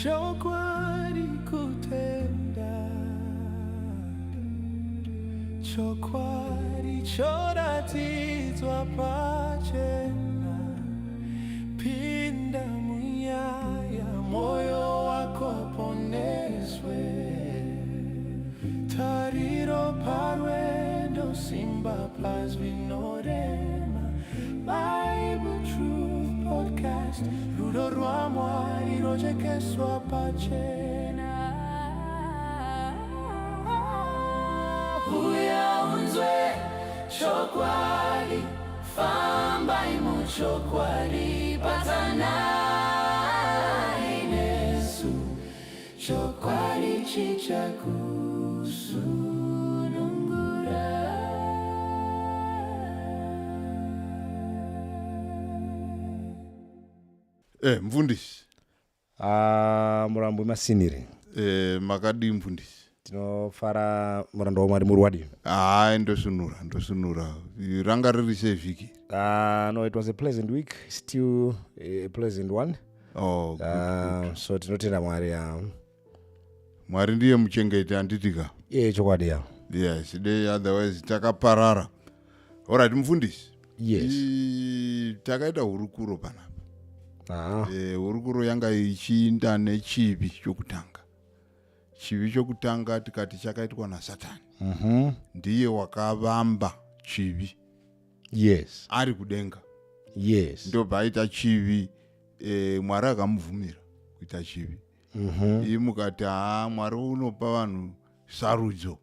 Chokwadi kutenda, chokwadi choratidzwa pachena. Pinda munyaya, moyo wako poneswe. Tariro parwendo, simba pazvinorema. Bible Truth Podcast, rudo rwaMwari rwojekeswa pachena. Uya unzwe chokwadi, fambai muchokwadi, batanai nesu, chokwadi chichakusunungura. Mfundisi. Ah, murambo wemasiniri. Makadii mfundisi? Tinofara muranda waMwari, muri wadii? Hayi, ndosunura, ndosunura. Ranga riri sei vhiki? No, it was a pleasant week, still a pleasant one. Oh, good, good. So tinotenda Mwari ya. Mwari ndiye muchengeti, handitika? Ye, chokwadi ya. Yes, dei otherwise takaparara. Alright, mfundisi. Yes. Takaita hurukuro panapa. Hurukuro yanga ichiinda nechivi chokutanga. Chivi chokutanga tikati chakaitwa naSatani. Ndiye wakavamba chivi. Ari kudenga. Ndobva aita chivi, Mwari akamubvumira kuita chivi. Iye mukati, haa, Mwari unopa vanhu sarudzo.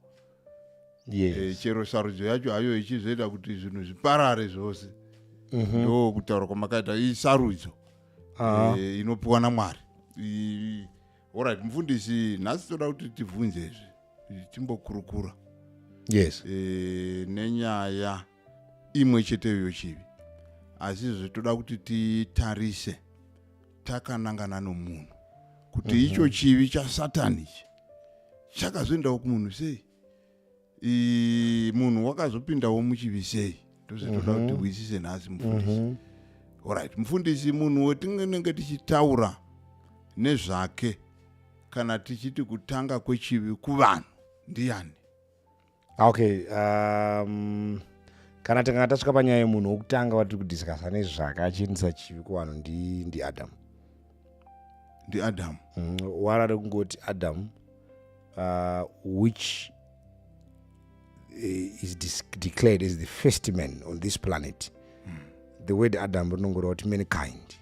Chero sarudzo yacho hayo ichizoita kuti zvinhu zviparare zvose. Ndo kutaura kwamakaita, isarudzo. Inopiwa naMwari. Alright, mufundisi, nhasi toda kuti tibvunze izvi, timbokurukura. Nenyaya imwe cheteyo yochivi, asi izvo toda kuti titarise takanangana nomunhu kuti icho chivi chaSatani ichi chakazoendawo kumunhu sei? Munhu wakazopindawo muchivi sei? Ndozvetoda kuti hwisise nhasi, mufundisi. Alright, mufundisi, munhu wetinenge tichitaura nezvake kana tichiti kutanga kwechivi kuvanhu ndiani? Okay, kana tikanga tasvika panyaya yemunhu wokutanga watiri kudiscussa nezvake achiendesa chivi kuvanhu ndiAdam. NdiAdam. Wara rekungoti Adam, which is declared as the first man on this planet. The word Adam rinongoreva kuti mankind.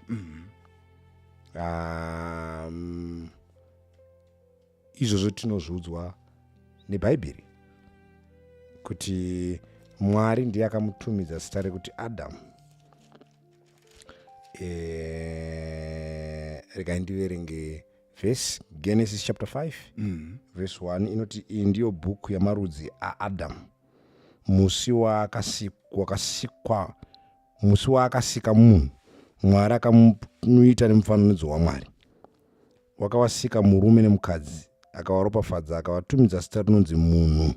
Izvozvo tinozviudzwa neBhaibheri kuti Mwari ndiye akamutumidza zita rekuti Adam. Regai ndiverenge verse, Genesis chapter 5 verse 1 inoti, iyi ndiyo bhuku yamarudzi aAdam, musi wakasikwa, musi waakasika munhu, Mwari akamuita nemufananidzo waMwari, wakavasika murume nemukadzi, akavaropafadza, akavatumidza zita rinonzi munhu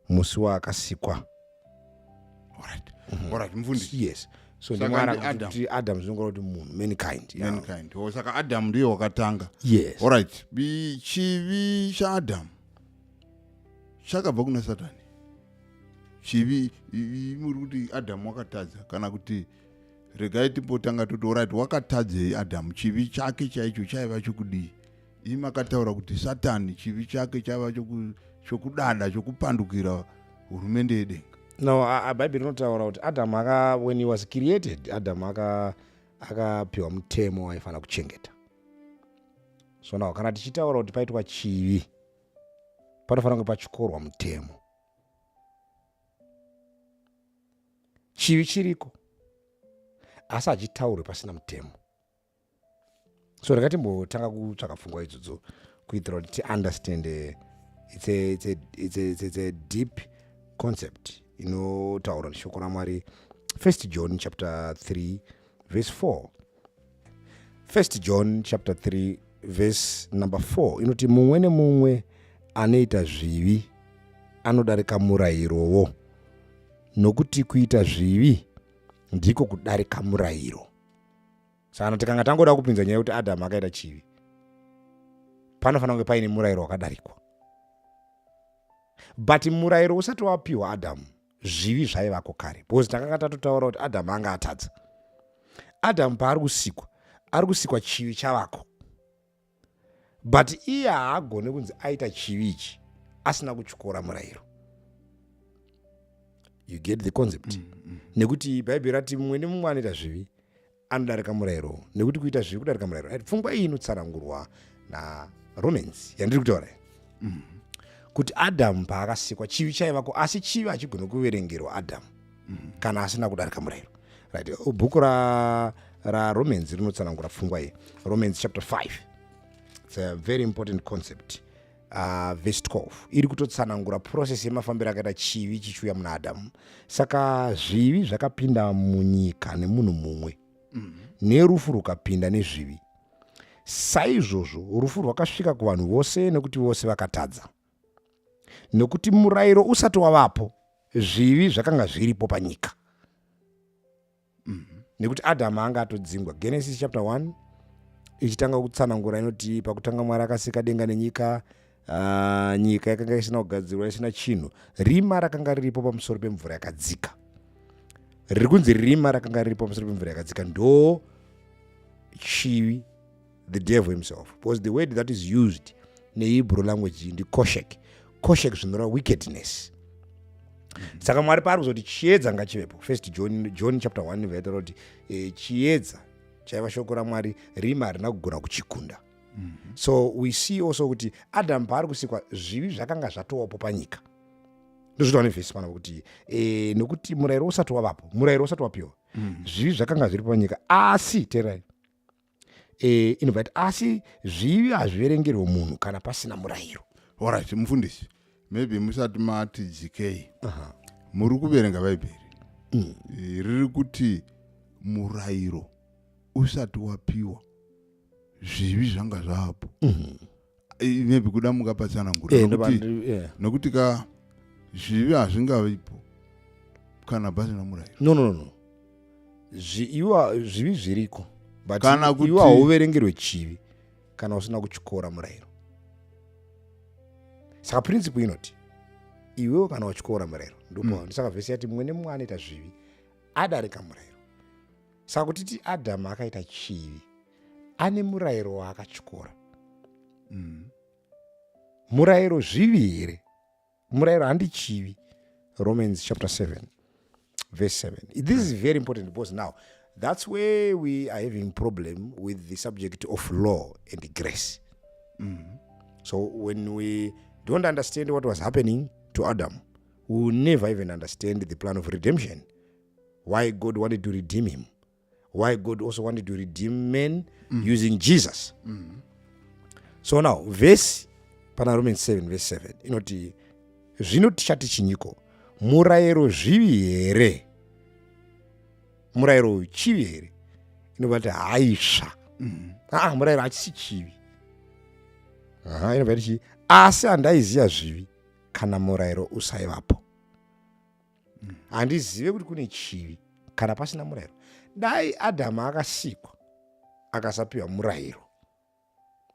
musi waakasikwa. Alright, mufundisi. Yes, so Saka ndiMwari ndi Adam. Kuti Adam zvinongora kuti munhu, mankind, yeah. Mankind. Oh, saka Adam ndiye wakatanga. Yes. Alright, chivi chaAdam chakabva kuna Satani? Chivi muri kuti Adam wakatadza, kana kuti regai timbotanga toti, alright, wakatadzei Adam? Chivi chake chaicho chaiva chokudii? Imi makataura kuti Satani chivi chake chaiva chokudada, chokupandukira hurumende yedenga. No, Bhaibheri rinotaura kuti Adam aka, when he was created, Adam akapiwa mutemo waifanira kuchengeta. So now kana tichitaura kuti paitwa chivi, panofanira kunge pachityorwa mutemo. Chivi chiriko, asi hachitaurwi pasina mutemo. So ndakatimbotanga kutsvaka pfungwa idzodzo kuitira kuti tiunderstand. It's a deep concept inotaura neshoko raMwari. First John chapter 3 verse 4, First John chapter 3 verse number 4 inoti, mumwe nemumwe anoita zvivi anodarika murayirowo, nokuti kuita zvivi ndiko kudarika murayiro. Saka tikanga tangoda kupinza nyaya yekuti Adamu akaita chivi. Panofanira kunge paine murayiro wakadarikwa. But murayiro usati wapiwa Adhamu, zvivi zvaivako kare, because takanga tatotaura kuti Adhamu anga atadza. Adhamu paari kusikwa, ari kusikwa chivi chavako, but iye haagone kunzi aita chivi ichi asina kutyora murayiro. You get the concept? Nekuti Bhaibheri rati mumwe nemumwe anoita zvivi anodarika murayiro, nekuti kuita zvivi kudarika murayiro. Right, pfungwa iyi inotsanangurwa naRomans yandiri kutaura kuti Adhamu paakasikwa chivi chaivako, asi chivi hachigoni kuverengerwa Adhamu kana asina kudarika murayiro. Right, bhuku raRomans rinotsanangura pfungwa iyi. Romans chapter 5, it's a very important concept. Verse 12 iri kutotsanangura process yemafambiro akaita chivi chichiuya muna Adhamu. Saka zvivi zvakapinda munyika nemunhu mumwe, nerufu rukapinda nezvivi. Saizvozvo rufu rwakasvika kuvanhu vose nekuti vose vakatadza. Nokuti murayiro usati wavapo, zvivi zvakanga zviripo panyika, nekuti Adhamu anga atodzingwa. Genesis chapter 1 ichitanga kutsanangura inoti, pakutanga Mwari akasika denga nenyika. Nyika yakanga isina kugadzirwa, isina chinhu, rima rakanga riripo pamusoro pemvura yakadzika. Riri kunzi rima rakanga riripo pamusoro pemvura yakadzika ndo chivi, the devil himself, because the word that is used neHebrew language ndikoshek. Koshek zvinoreva wickedness. Saka Mwari paari kuzoti chiedza ngachivepo, First John chapter 1 vaitaura kuti chiedza chaiva shoko raMwari, rima harina kugona kuchikunda. So we see also kuti Adam paari kusikwa, zvivi zvakanga zvatovapo panyika. Ndozvitaura nevhesi panapa kuti nokuti murayiro usati wavapo, murayiro usati wapiwa, zvivi zvakanga zviri panyika. Asi teerai, inobva iti asi zvivi hazviverengerwe munhu kana pasina murayiro. Alright, mufundisi, maybe musati mati dzikei, muri kuverenga Bhaibheri riri kuti murayiro usati wapiwa, zvivi zvanga zvapo. Maybe kuda mungapatsanangura, nekuti ka zvivi hazvingavipo kana pasina murayiro. No. Iwa zvivi zviriko, but Kana kuti- iwe hauverengerwe chivi kana usina kutyora murayiro. Saka principle inoti iwewe kana watyora murayiro ndipo saka vhesi yati mumwe nemumwe anoita zvivi adarika murayiro. Saka kutiti Adhamu akaita chivi, ane murayiro waakatyora. Murayiro zvivi here? Murayiro handi chivi. Romans chapter 7 verse 7. This is very important because now that's where we are having problem with the subject of law and grace. So when we don't understand what was happening to Adam, we will never even understand the plan of redemption, why God wanted to redeem him, why God also wanted to redeem men using Jesus. So now verse pana Romans 7 verse 7 inoti, zvino tichati chinyiko? Murayiro zvivi here? Murayiro uyu chivi here? Inobva ti haisva. Aa, murayiro hachisi chivi. Aha, inobva iti chii? Asi handaiziva zvivi kana murayiro usaivapo. Handizive kuti kune chivi kana pasina murayiro. Dai Adhamu akasikwa akasapiwa murayiro,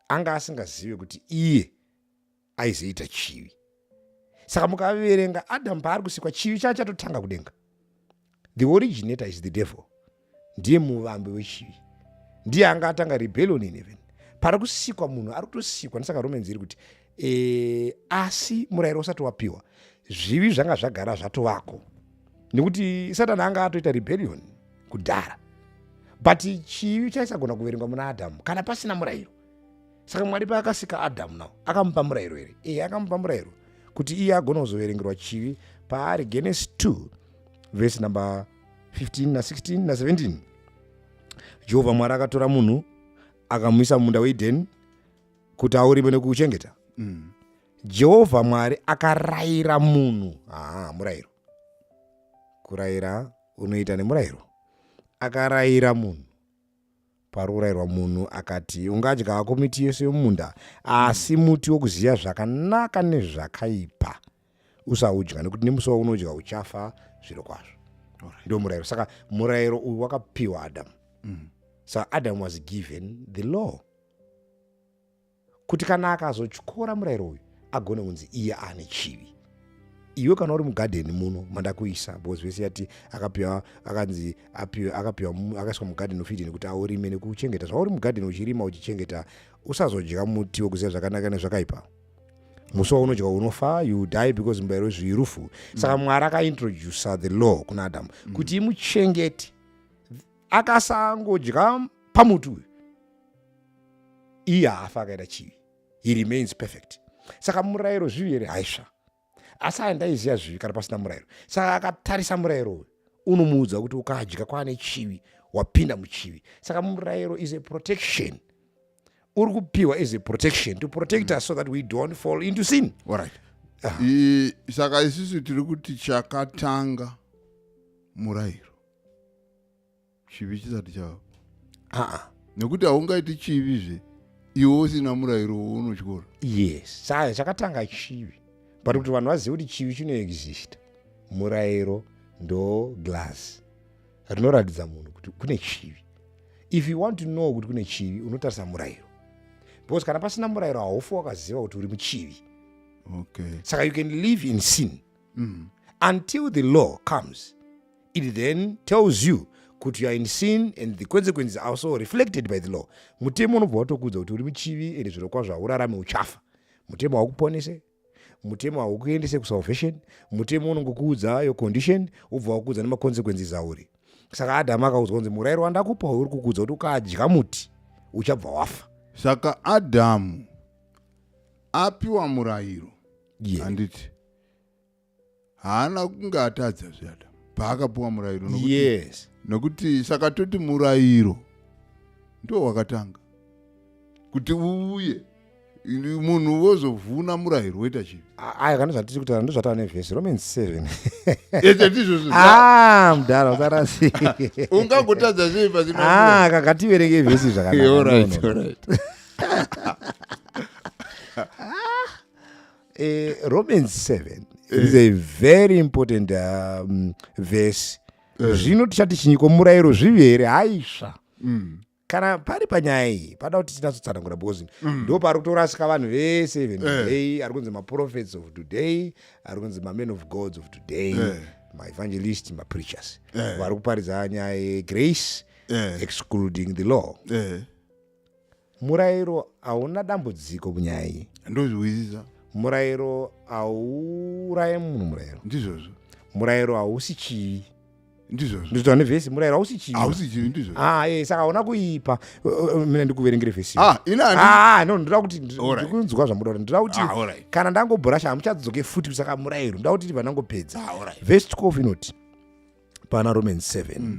anga asingazive kuti iye aizoita chivi. Saka mukaverenga, Adhamu paari kusikwa, chivi chacho chatotanga kudenga. The originator is the devil, ndiye muvambi wechivi, ndiye anga atanga rebellion in heaven. Pari kusikwa munhu, ari kutosikwa. Ndosaka Romans iri kuti asi murayiro usati wapiwa, zvivi zvanga zvagara zvatovako, nekuti Satani anga atoita rebellion kudhara, but chivi chaisagona kuverengwa muna Adhamu kana pasina murayiro. Saka Mwari paakasika Adhamu nawo, akamupa murayiro here? Iye akamupa murayiro kuti iye agone kuzoverengerwa chivi paari. Genesis 2 verse number 15 na16 na17. Jehovha Mwari akatora munhu, akamuisa mumunda weEdheni kuti aurime nekuuchengeta. Jehovha Mwari akarayira munhu. Aha, murayiro. Kurayira unoita nemurayiro. Akarayira munhu. Pari kurayirwa munhu akati, ungadya hako miti yese yomumunda, asi muti wokuziva zvakanaka nezvakaipa usaudya, nekuti nemusi waunodya uchafa zviro kwazvo. Ndo murayiro. Saka murayiro uyu wakapiwa Adamu. Saka Adam was given the law. Kuti kana akazotyora murayiro uyu agone kunzi iye ane chivi. Iwe kana uri mugadheni muno mandakuisa, because vese yati akapiwa, akanzi apiwa, akapiwa, akaiswa mugadheni of Eden kuti aurime nekuchengeta. Zvauri mugadheni uchirima uchichengeta, usazodya muti wekuziva zvakanaka nezvakaipa. Musi waunodya unofa, you die, because mubayiro wezvivi rufu. Saka Mwari akaintroduca the law kuna Adamu kuti imuchengete. Akasangodya pamuti uyu, iye haafa akaita chivi, he remains perfect. Saka murayiro zvivi here? Haisva. Asi handaiziva zvivi kana pasina murayiro. Saka akatarisa murayiro uyu, unomuudza kuti ukadya kwaane chivi, wapinda muchivi. Saka murayiro is a protection, uri kupiwa as a protection to protect us so that we don't fall into sin. Alright. Saka isusu tiri kuti chakatanga murayiro, chivi chisati chavapo? Aa. Nekuti haungaiti chivizve iwe usina murayiro waunotyora. Yes, saka chakatanga chivi, but kuti vanhu vazive kuti chivi chinoexista, murayiro ndo glass rinoratidza munhu kuti kune chivi. If you want to know kuti kune chivi, unotarisa murayiro, because kana pasina murayiro haufi wakaziva kuti uri muchivi. Saka you can live in sin until the law comes. It then tells you kuti you are in sin, and the consequences are also reflected by the law. Mutemo unobva watokuudza kuti uri muchivi, ende zviro kwazvo haurarami, uchafa. Mutemo haukuponese, mutemo haukuendese kusalvation. Mutemo unongokuudza your condition, ubva wakuudza nemaconsequences auri. Saka Adhamu akaudzwa kunzi murayiro wandakupa uri kukuudza kuti ukadya muti uchabva wafa. Saka Adhamu apiwa murayiro, handiti haana kunge atadza zve Adhamu paakapiwa murayiro? Yes. Nokuti saka toti murayiro ndo wakatanga kuti uuye, munhu wozovhuna murayiro woita chivi. Aya kana zvatiri kutaura ndozvataura nevhesi Romans 7. Ete ndizvozvo. Ah, mudhara, usarasi. Ungangotadza sei pasina? Ah, kakativerenge vhesi zvakanaka. Alright. No, no. Alright. Romans 7 is a very important verse. Zvino tichati chinyiko? Murayiro zvivi here? Haisva. Kana pari panyaya iyi pada kuti tinatsotsanangura, because ndo pari kutorasika vanhu vese even today. Ari kunzi maprophets of today, ari kunzi mamen of gods of today, maevangelist, mapreachers vari kuparidza nyaya yegrace excluding the law. Murayiro hauna dambudziko munyaya iyi. Ndozviwisisa. Murayiro hauuraye munhu, murayiro. Ndizvozvo. Murayiro hausi chivi. Ndizvozvo. Ndinotaura nevhesi, murayiro hausi chivi. Hausi chivi, ndizvozvo. Ah, saka hauna kuipa. Mina ndikuverengere vhesi. Ah, ina Ah, no, ndoda kuti Alright. ndikunzwa zvamuda kuti ndoda kuti Ah, alright. kana ndangobhurasha hamuchadzoke futi. Saka murayiro ndoda kuti tibva ndangopedza. Ah, alright. Vhesi 12 inoti pana Romans 7,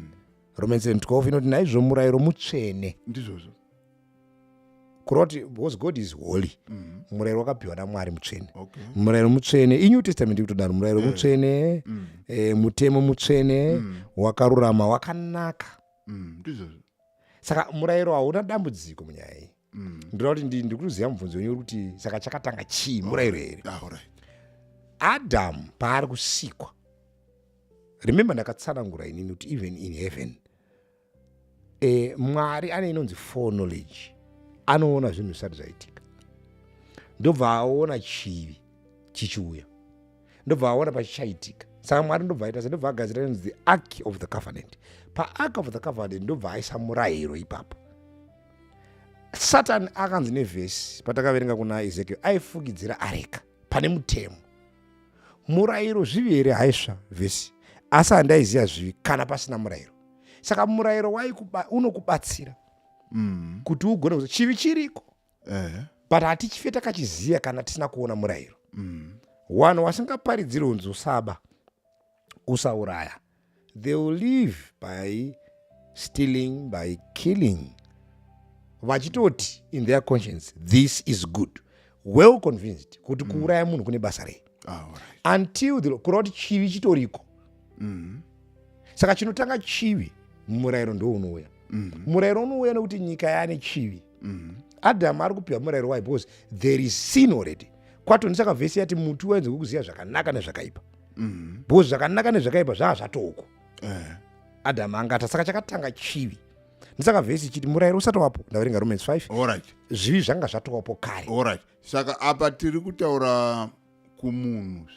Romans 7 12 inoti, naizvo murayiro mutsvene. Ndizvozvo. Kureva kuti because God is holy, murayiro wakapiwa naMwari mutsvene. Murayiro mutsvene, iNew Testament ikutodaro, murayiro mutsvene, mutemo mutsvene, wakarurama, wakanaka. Ndizvozvo. Saka murayiro hauna dambudziko munyaya iyi. Ndoda kuti ndiri kuziva mubvunzo wenyu uri kuti saka chakatanga chii, murayiro here? Ah, alright. Adamu paari kusikwa, remember ndakatsanangura inini kuti even in heaven, Mwari ane inonzi foreknowledge, anoona zvinhu zvisati zvaitika. Ndobva aona chivi chichiuya, ndobva aona pachichaitika. Saka Mwari ndobva aita se ndobva agadzira inonzi the ark of the covenant. Paark of the covenant ndobva aisa murayiro ipapo. Satani akanzi nevhesi patakaverenga kuna Ezekiel aifukidzira areka pane mutemo. Murayiro zvivi here? Haisva. Vhesi, asi handaiziva zvivi kana pasina murayiro. Saka murayiro unokubatsira kuti ugone kuziva chivi chiriko, but hatichife takachiziva kana tisina kuona murayiro. Vanhu vasingaparidziri unzi usaba, usauraya, they will live by stealing, by killing, vachitoti in their conscience this is good, well convinced kuti kuuraya munhu kune basa rei. Ah, alright. Until the kureva kuti chivi chitoriko. Saka chinotanga chivi, murayiro ndo unouya. Murayiro unouya nekuti nyika yaane chivi. Adhamu ari kupiwa murayiro. Why? Because there is sin already. Kwatoni saka vhesi yati muti wainzi wekuziva zvakanaka nezvakaipa, because zvakanaka nezvakaipa zvaa zvatoko. Adhamu angata. Saka chakatanga chivi. Ndisaka vhesi ichiti murayiro usati wapo, ndaverenga Romans 5. Alright. Zvivi zvanga zvatowapo kare. Alright, saka apa tiri kutaura kumunhu,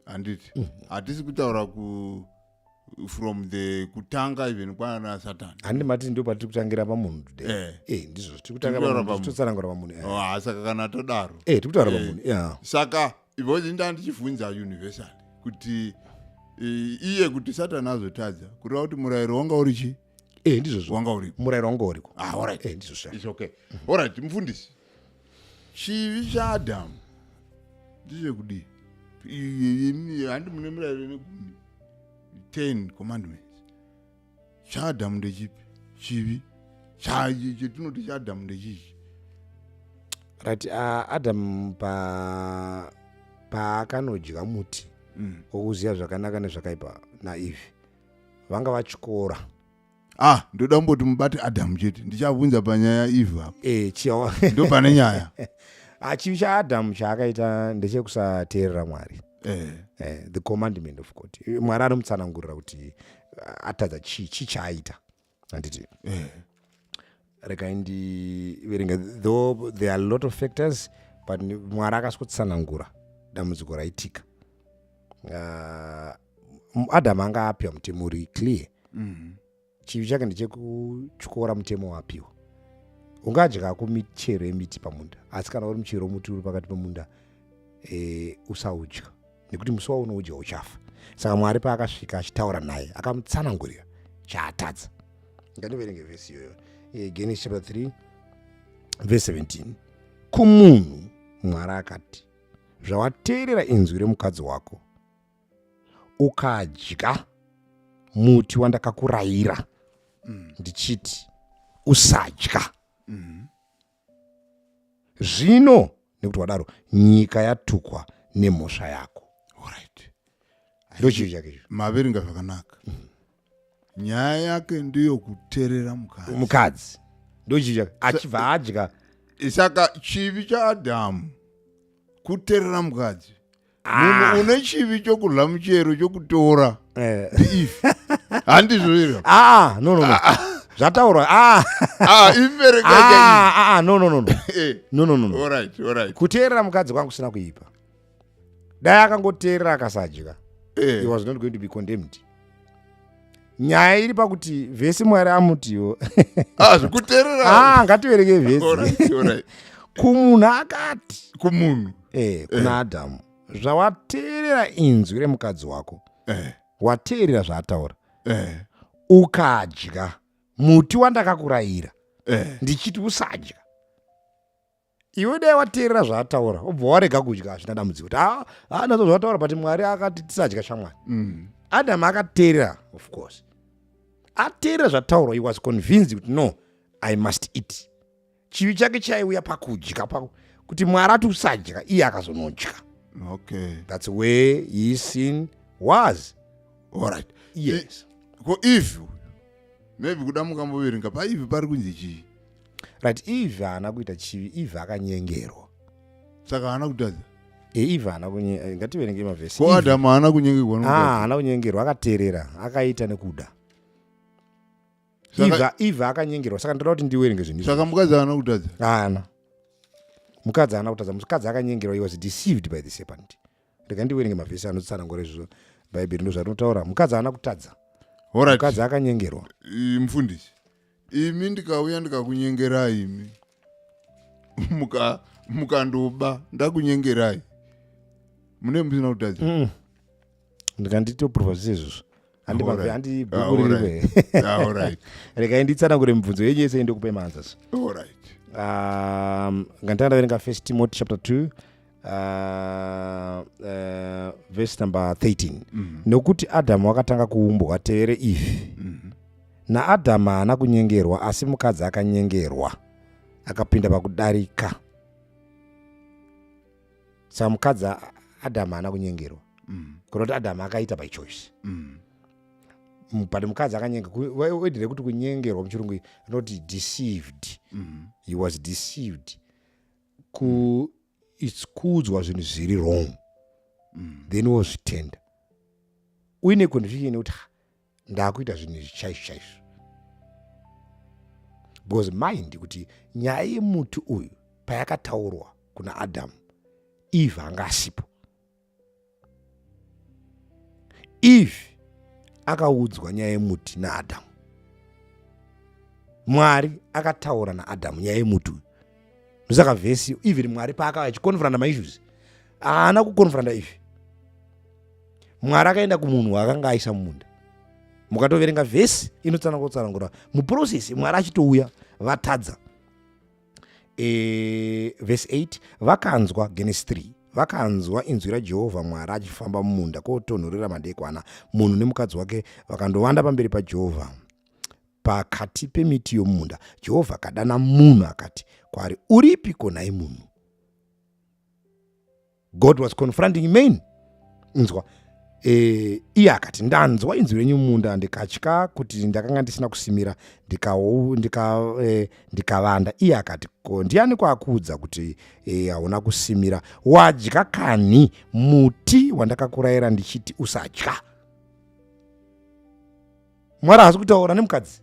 handiti? Hatisi kutaura ku from the kutanga even kwana Satani. Handi mati ndo patiri kutangira pamunhu today? Eh. Eh, ndizvo tiri kutanga. Tiri kutaura pamunhu, pamunhu. totsanangura pamunhu, eh. Oh, ah, saka kana todaro, Eh, tiri kutaura pamunhu, yeah. Saka because nda ndichibvunza universal kuti iye kuti Satani azotadza, kureva kuti murayiro wanga uri chi? Eh, ndizvozvo. Wanga uripo. Murayiro wanga uriko. Ah, alright. Eh, ndizvo zva. It's okay. Alright, mufundisi, chivi chaAdhamu ndechekudii? Handi mune murayiro negumi, 10 commandments? ChaAdhamu ndechipi chivi chetinoti chaAdhamu ndechichi? Right, Adam pa paakanodya muti wokuziva zvakanaka nezvakaipa naEve, vanga vatyora. Ah, ndoda kumboti mubate Adhamu chete, ndichabvunza panyaya yaEve apo. E, chiwa. Ndo pane nyaya. Ah, chivi chaAdhamu chaakaita ndechekusateerera Mwari. The commandment of God. Mwari anomutsanangurira kuti atadza chii, chii chaaita, handiti? Eh. Regai ndiverenge, though there are a lot of factors, but Mwari akasvotsanangura dambudziko raitika. Adhamu anga apiwa mutemo uri clear. Chivi chake ndechekutyora mutemo waapiwa. Ungadya kumichero yemiti pamunda, asi kana uri muchero womuti uri pakati pemunda, usaudya, nekuti musi waunoudya uchafa. Saka Mwari paakasvika achitaura naye, akamutsanangurira chaatadza. Ngandiverenge vhesi iyoyo, Genesis chapter 3 verse 17. Kumunhu Mwari akati, "Zvawateerera inzwi remukadzi wako, ukadya muti wandakakurayira ndichiti, usadya, zvino nekuti wadaro, nyika yatukwa nemhosva yako." Alright. Ndo chivi chake icho. Maverenga zvakanaka. Nyaya yake ndiyo kuteerera mukadzi. Mukadzi, ndo chivi chake, achibva adya. Saka chivi chaAdhamu kuteerera mukadzi. Munhu une chivi chokudya muchero chokutora ndiEve, handizvo here? Ah, no, no, no, zvataurwa, ah. Ah, ivereka. Ah, ah, ah, no, no, no, no. No, no, no, no. Alright. Kuteerera mukadzi kwangu kusina kuipa. Dai akangoteerera akasadya, he was not going to be condemned. Nyaya iri pakuti vhesi Mwari amutiwo. Ah, zvikuteerera. Ah, ngativerenge vhesi. Alright. Kumunhu akati, Kumunhu. Kuna Adhamu, "Zvawateerera inzwi remukadzi wako, wateerera zvaataura, ukadya muti wandakakurayira ndichiti usadya." Iwe dai wateerera zvaataura, ubva warega kudya, hazvina dambudziko, kuti "Ah, ah, nazvo zvataura, but Mwari akati tisadya, shamwari." Adamu akateerera, of course ateerera zvataurwa, he was convinced kuti, "No, I must eat." Chivi chake chaiuya pakudya, kuti Mwari ati usadya, iye akazonodya. That's where his sin was. Yes. Ko Eve? Maybe kuda mukamboverenga paEve, pari kunzi chii? Right, Eve haana kuita chivi. Eve akanyengerwa. Saka haana kutadza? Eve haana ngativerenge mavhesi. Ko Adhamu haana kunyengerwa Ah, nomukadzi? haana kunyengerwa, akateerera, akaita nekuda. Eve akanyengerwa, saka ndoda kuti ndiwerenge zvinhu izvi. Saka mukadzi haana kutadza? Haana, mukadzi haana kutadza. Mukadzi akanyengerwa, he was deceived by the serpent. Rega ndiwerenge mavhesi anotsanangura izvozvo. Bhaibheri ndo zvarinotaura. Mukadzi haana kutadza. Mukadzi akanyengerwa. Mufundisi, imi ndikauya ndikakunyengerai, imi mukandoba, ndakunyengerai, mune musina kutadza? Ndikanditoprova zvise izvozvo. Alright. Handibhukurirwe. Ah, alright. Regai nditsanangure mibvunzo yenyu yese, ndikupe maanswers. Alright. Nganditanga ndaverenga First Timothy chapter 2 verse number 13. Nokuti Adhamu wakatanga kuumbwa, tevere Eve. Naadhamu haana kunyengerwa, asi mukadzi akanyengerwa, akapinda pakudarika. Saka mukadzi, Adhamu haana kunyengerwa, kunoti Adhamu akaita by choice. But mukadzi akanyenga. Word rekuti kunyengerwa muchirungu rinoti deceived. He was deceived. Ku its kuudzwa zvinhu zviri wrong, then wozvitenda uine conviction yekuti, "Ha, ndakuita zvinhu izvi chaizvo chaizvo." Because mind kuti nyaya yemuti uyu payakataurwa kuna Adamu, Eve anga asipo. Eve akaudzwa nyaya yemuti naAdhamu. Mwari akataura naAdhamu nyaya yemuti uyu. Ndosaka vhesi even Mwari paakauya achikonfronta maissues haana kukonfronta Eve. Mwari akaenda kumunhu waakanga aisa mumunda. Mukatoverenga vhesi inotsanangura muprocess Mwari achitouya vatadza. Verse 8, vakanzwa, Genesis 3, vakanzwa inzwi raJehovha Mwari achifamba mumunda kotonhorera madekwana, munhu nemukadzi wake vakandovanda pamberi paJehovha pakati pemiti yomumunda. Jehovha akadana munhu akati kwaari, uripiko nhai munhu? God was confronting man. Inzwa. Iye akati, ndanzwa inzwi renyu mumunda, ndikatya kuti ndakanga ndisina kusimira, ndikavanda. Iye akati, ko ndiani kwakuudza kuti hauna kusimira? Wadya kani muti wandakakurayira ndichiti usadya? Mwari haasi kutaura nemukadzi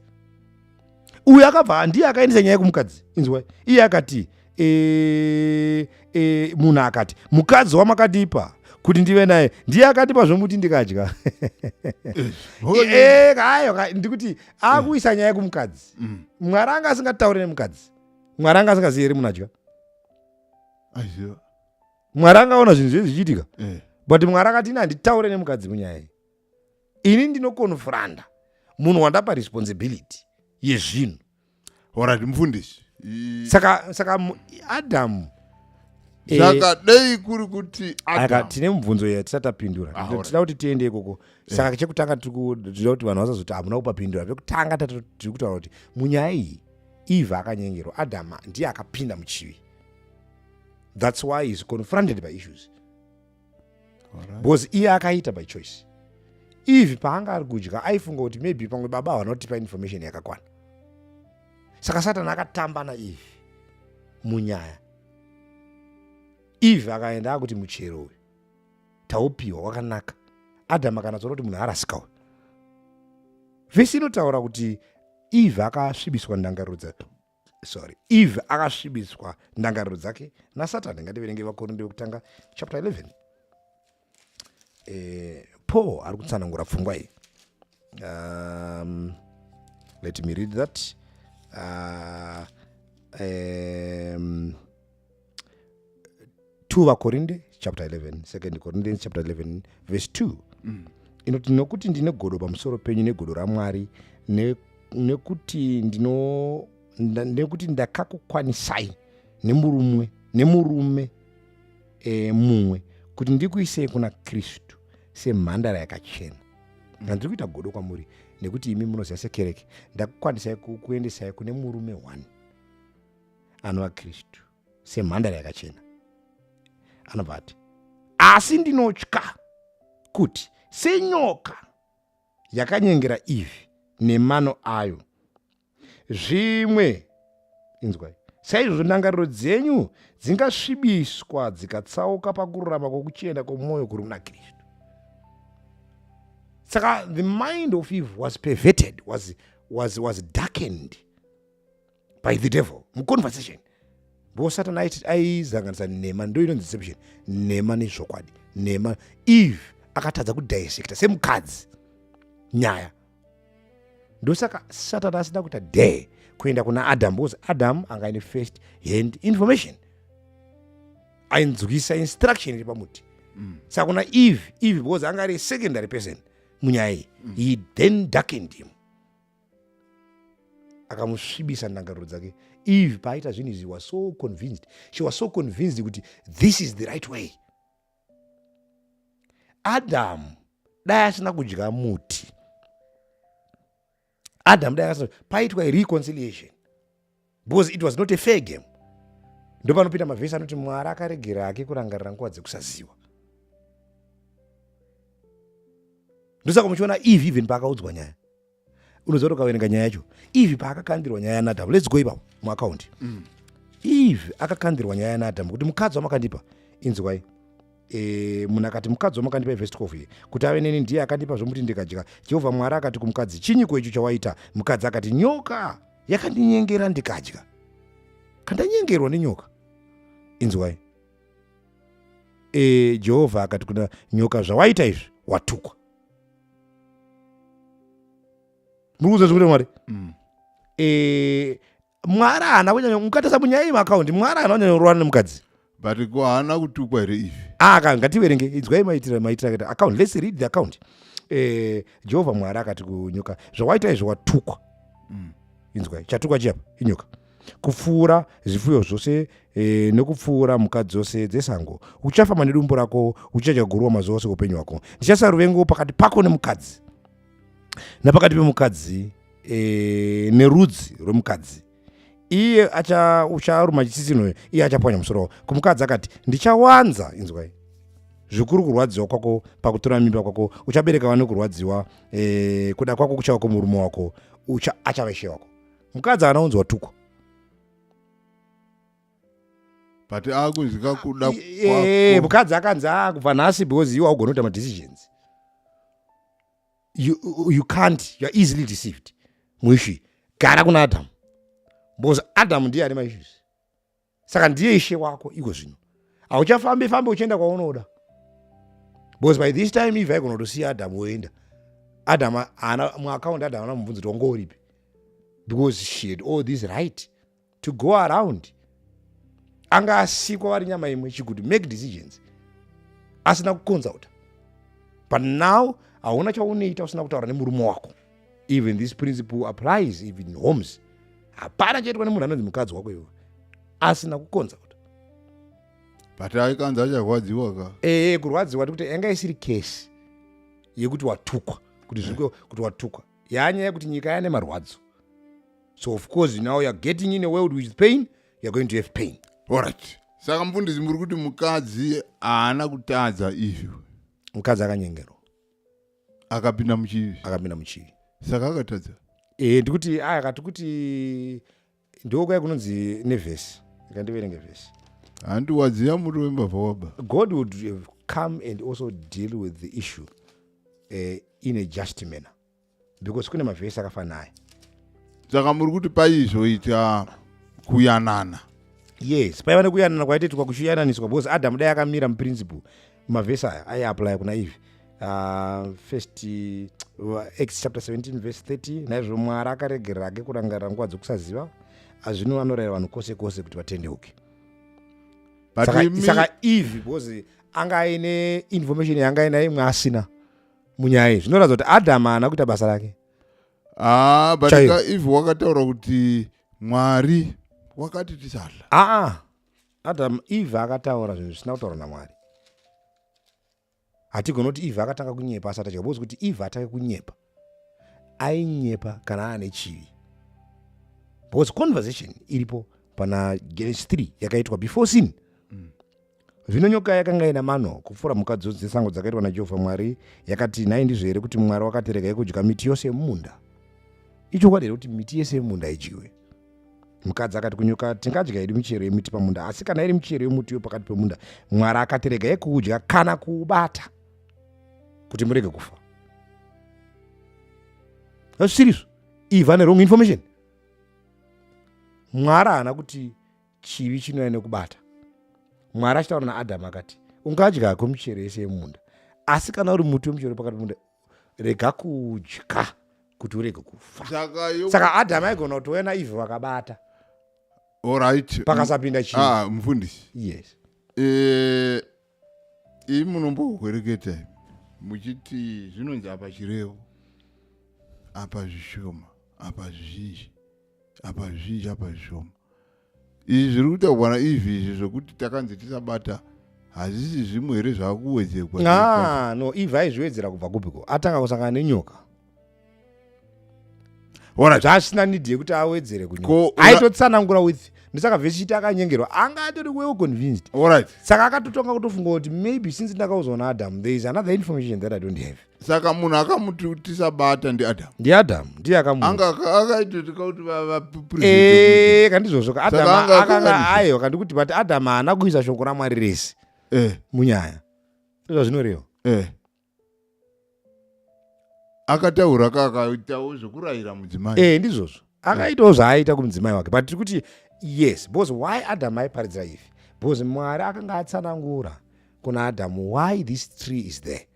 uyu, akabva ndiye akaendesa nyaya kumukadzi. Inzwa, iye akati munhu akati, mukadzi wamakatipa kuti ndive naye ndiye akatipa zvomuti ndikadya. Ayo ndikuti akuisa nyaya kumukadzi. Mwari anga asingatauri nemukadzi. Mwari anga asingazivi here munhu adya? Aiziva. Mwari angaona zvinhu zvese zvichiitika, but Mwari akati, ini handitaure nemukadzi munyaya iyi. Ini ndinokonfranda munhu wandapa responsibility yezvinhu. Alright, mufundisi. Saka Adamu Saka dei kuri kuti aka Adam tine mubvunzo yatisati tapindura. Ah, alright. Tinoda kuti tiende ikoko. Saka chekutanga tinoda kuti vanhu vasazoti hamuna kupapindura. Pekutanga tiri kutaura kuti munyaya iyi Eve akanyengerwa, Adam ndiye akapinda muchivi. That's why he's confronted by issues, because iye akaita by choice. Eve paanga ari kudya aifunga kuti maybe pamwe baba havana kutipa information yakakwana. Saka Satani akatamba naEve munyaya. Eve akaenda akuti muchero uyu taupiwa wakanaka. Adamu akanatsoona kuti munhu arasika uyu. Vhesi inotaura kuti Eve akasvibiswa ndangariro dzake, sorry, Eve akasvibiswa ndangariro dzake naSatani. Ngativerenge Vakorinde vekutanga chapter 11. Paul ari kutsanangura pfungwa iyi. Let me read that. 2 Vakorinde chapter 11, Second Corinthians chapter 11 verse 2. Inoti, nokuti ndine godo pamusoro penyu negodo raMwari, nekuti ndakakukwanisai nemurume mumwe kuti ndikuisei kuna Kristu semhandara yakachena. Handiri kuita godo kwamuri nekuti imi munoziva sekereke ndakukwanisai kuendesai kune murume one anova Kristu semhandara yakachena. Anobva ati, asi ndinotya kuti senyoka yakanyengera Eve nemano ayo, zvimwe, inzwai, saizvozvo ndangariro dzenyu dzingasvibiswa dzikatsauka pakururama kwokuchena kwomwoyo kuri muna Kristu. Saka the mind of Eve was perverted, was darkened by the devil muconversation, because Satan aizanganisa nhema. Ndo inonzi deception, nhema nezvokwadi, nhema. Eve akatadza kudissecta semukadzi nyaya. Ndosaka Satan asina kuita dare kuenda kuna Adam, because Adam anga aine first hand information, ainzwisa instruction iri pamuti. Saka kuna Eve, Eve because anga ari secondary person munyaya iyi, he then darkened him, akamusvibisa ndangariro dzake. Eve paaita zvinhu izvi was so convinced, she was so convinced kuti this is the right way. Adam dai asina kudya muti, Adam dai asina paitwa reconciliation, because it was not a fair game. Ndo panopinda mavhesi anoti Mwari akaregera hake kurangarira nguva dzekusaziva. Ndosaka muchiona Eve even paakaudzwa nyaya, unoziva kuti ukaverenga nyaya yacho, Eve paakakandirwa nyaya yanaAdamu, let's go ipapo muakaunti. Eve akakandirwa nyaya yanaAdamu kuti mukadzi wamakandipa, inzwai, munhu akati, mukadzi wamakandipa, vhesi 12 iyi, kuti ave neni ndiye akandipa zvomuti ndikadya. Jehovha Mwari akati kumukadzi, chinyiko icho chawaita? Mukadzi akati, nyoka. Yakandinyengera ndikadya. Kandanyengerwa nenyoka. Inzwai. E, Jehovha akati kuna nyoka, zvawaita izvi watukwa. Muri kuziva zvekuti Mwari? E, Mwari haana kunyanya mukatarisa munyaya iyi maakaundi Mwari haana kunyanya kurowana nemukadzi. But ko haana kutukwa here ivi? Ah, ka ngativerenge inzwai maitira maitira akaita account. Let's read the account. Eh, Jehovha Mwari akati kunyoka, zvawaita izvi watukwa. Inzwai, chatukwa chiapa inyoka. Kupfuura zvipfuyo zvose eh, nekupfuura mhuka dzose dzesango. Uchafamba nedumbu rako, uchadya guruva mazuva ose upenyu hwako. Ndichaisa ruvengo pakati pako nemukadzi. Napakati pemukadzi e, nerudzi rwemukadzi iye acha ucharuma chitsitsinho iye achapwanya musoro wako. Kumukadzi akati, ndichawanza, inzwai, zvikuru kurwadziwa kwako pakutora mimba kwako, uchabereka vana kurwadziwa, e, kuda kwako kuchava kumurume wako, achava ishe wako. Mukadzi haana kunzi watukwa. But akunzwika kuda kwako. Mukadzi akanzi kubva nhasi because iwe haugoni kuita madecisions. You can't, you are easily deceived. Muishi gara kuna Adam, because Adam ndiye ane maissues, saka ndiye ishe wako iko zvino. Hauchafambi fambi uchienda kwaunoda, because by this time Eve aigona kutosiya Adam woenda. Adam haana muaccount, Adam haana mubvunzo kuti wanga uripi, because she had all this right to go around. Anga asikwa vari nyama imwe, she could make decisions asina kuconsulta. But now hauna chaunoita usina kutaura nemurume wako. Even this principle applies even in homes. Hapana chaitwa nemunhu anonzi mukadzi wako iwe asina kuconsulta. But aikanzi acharwadziwa ka. Ee, kurwadziwa tikuti yanga isiri kesi yekuti watukwa, kuti zviko kuti watukwa, yanyaya yekuti nyika yane marwadzo. So of course now you're getting in a world with pain, you're going to have pain. Alright. Saka mufundisi muri kuti mukadzi haana kutadza izvi. Mukadzi akanyengerwa. Akapinda muchivi. Akapinda muchivi. Saka akatadza. Eh, ndikuti aya kati kuti ndokuya kunonzi nevhesi. Ngandiverenge vhesi. Handi wadziya muti wembavha waba. God would have come and also deal with the issue in a just manner. Because kune mavhesi akafanana aya. Saka muri kuti paizoita kuyanana. Yes, paiva nekuyanana kwaitoitwa kuchiyananiswa, because Adam dai akamira muprinciple, mavhesi aya aiapply kuna Eve. First Acts chapter 17 verse 30, naizvo Mwari akaregerera ake kurangarira nguva dzokusaziva, azvino anorayira vanhu kwose kwose kuti vatendeuke. But Saka Eve, because anga aine information yanga ainayo imwe asina munyaya iyi, zvinoratidza kuti Adam haana kuita basa rake. Ah, but ka Eve wakataura kuti Mwari wakati tisadla. Aa, Adam, Eve akataura zvinhu zvisina kutaurwa naMwari. Hatigoni kuti Eve akatanga kunyepa asati adya, because kuti Eve atange kunyepa, ainyepa kana aane chivi, because conversation iripo pana Genesis 3 yakaitwa before sin. Zvino nyoka yakanga ina mano kupfuura mhuka dzose dzesango dzakaitwa naJehovha Mwari. Yakati, Nhai ndizvo here kuti Mwari wakati regai kudya miti yose yemumunda? Ichokwadi here kuti miti yese yemumunda idyiwe? Mukadzi akati kunyoka, Tingadya hedu michero yemiti pamunda, asi kana iri michero yomuti wepakati pemunda, Mwari akati regai kuudya kana kuubata, kuti murege kufa. Hazvisirizvo. Eve ane wrong information. Mwari haana kuti chivi chinouya nekubata. Mwari achitaura naAdhamu akati, ungadya hako michero yese yemunda, asi kana uri muti wemuchero pakati pemunda, rega kudya kuti urege kufa. Saka Adhamu aigona kutouya naEve vakabata. Alright. Pakasapinda chivi. Ah, mufundisi. Yes. Imi munombohwereketa muchiti zvinonzi apa chirevo, apa zvishoma, apa zvizhinji, apa zvizhinji, apa zvishoma. Izvi zviri kutaurwa naEve izvi zvokuti takanzi tisabata, hazvisi zvimwe here zvakuwedzerwa? Ah, no, Eve aizviwedzera kubva kupiko? Atanga kusangana nenyoka. Zvasina need yekuti awedzere kunyoka. Aitotsanangura with ndisaka vhesi chiti akanyengerwa, anga atori well convinced. Alright. Saka akatotonga kutofunga kuti maybe since ndakaudzwa naAdam, there is another information that I don't have. Saka munhu akamuti tisabata ndiAdam. NdiAdam, ndiye akamuudza. Anga akaitotika kuti vapresident. Kandizvozvo ka Adam anga akanga akanganisa. aiwa kandikuti, but Adam haana kuisa shoko raMwari rese munyaya. Ndozvazvinoreva. Akataura akaitawo zvekurayira mudzimai. Ndizvozvo. Akaitawo zvaaita kumudzimai wake, but tiri kuti yes, because why Adam aiparidzira Eve? Because Mwari akanga atsanangura kuna Adamu why this tree is there,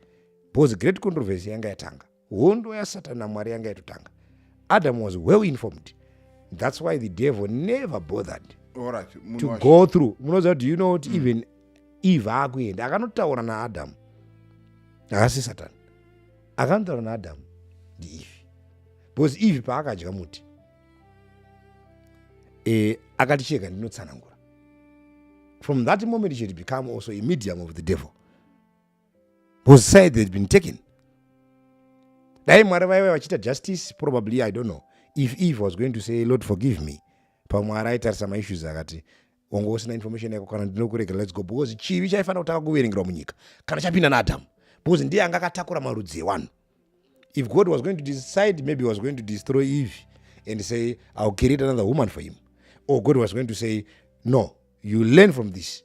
because great controversy yanga yatanga, hondo yaSatani naMwari yanga yatotanga. Adam was well informed. That's why the devil never bothered Alright, munhu to wacho. go through. Munoziva, do you know kuti even Eve akuenda akanotaura naAdamu haasi Satani, akanotaura naAdamu ndiEve, because Eve paakadya muti akati, "Chega ndinotsanangura." From that moment she had become also a medium of the devil, because side had been taken. Dai Mwari vaiva vachiita justice, probably, I don't know if Eve was going to say, "Lord, forgive me." Pamwe aitarisa maissues akati, "Wanga usina information yako, kana ndinokuregera, let's go," because chivi chaifanira kutanga kuverengerwa munyika kana chapinda naAdhamu, because ndiye anga akatakura marudzi evanhu. If God was going to decide, maybe he was going to destroy Eve and say, "I'll create another woman for him," or God was going to say, "No, you learn from this,"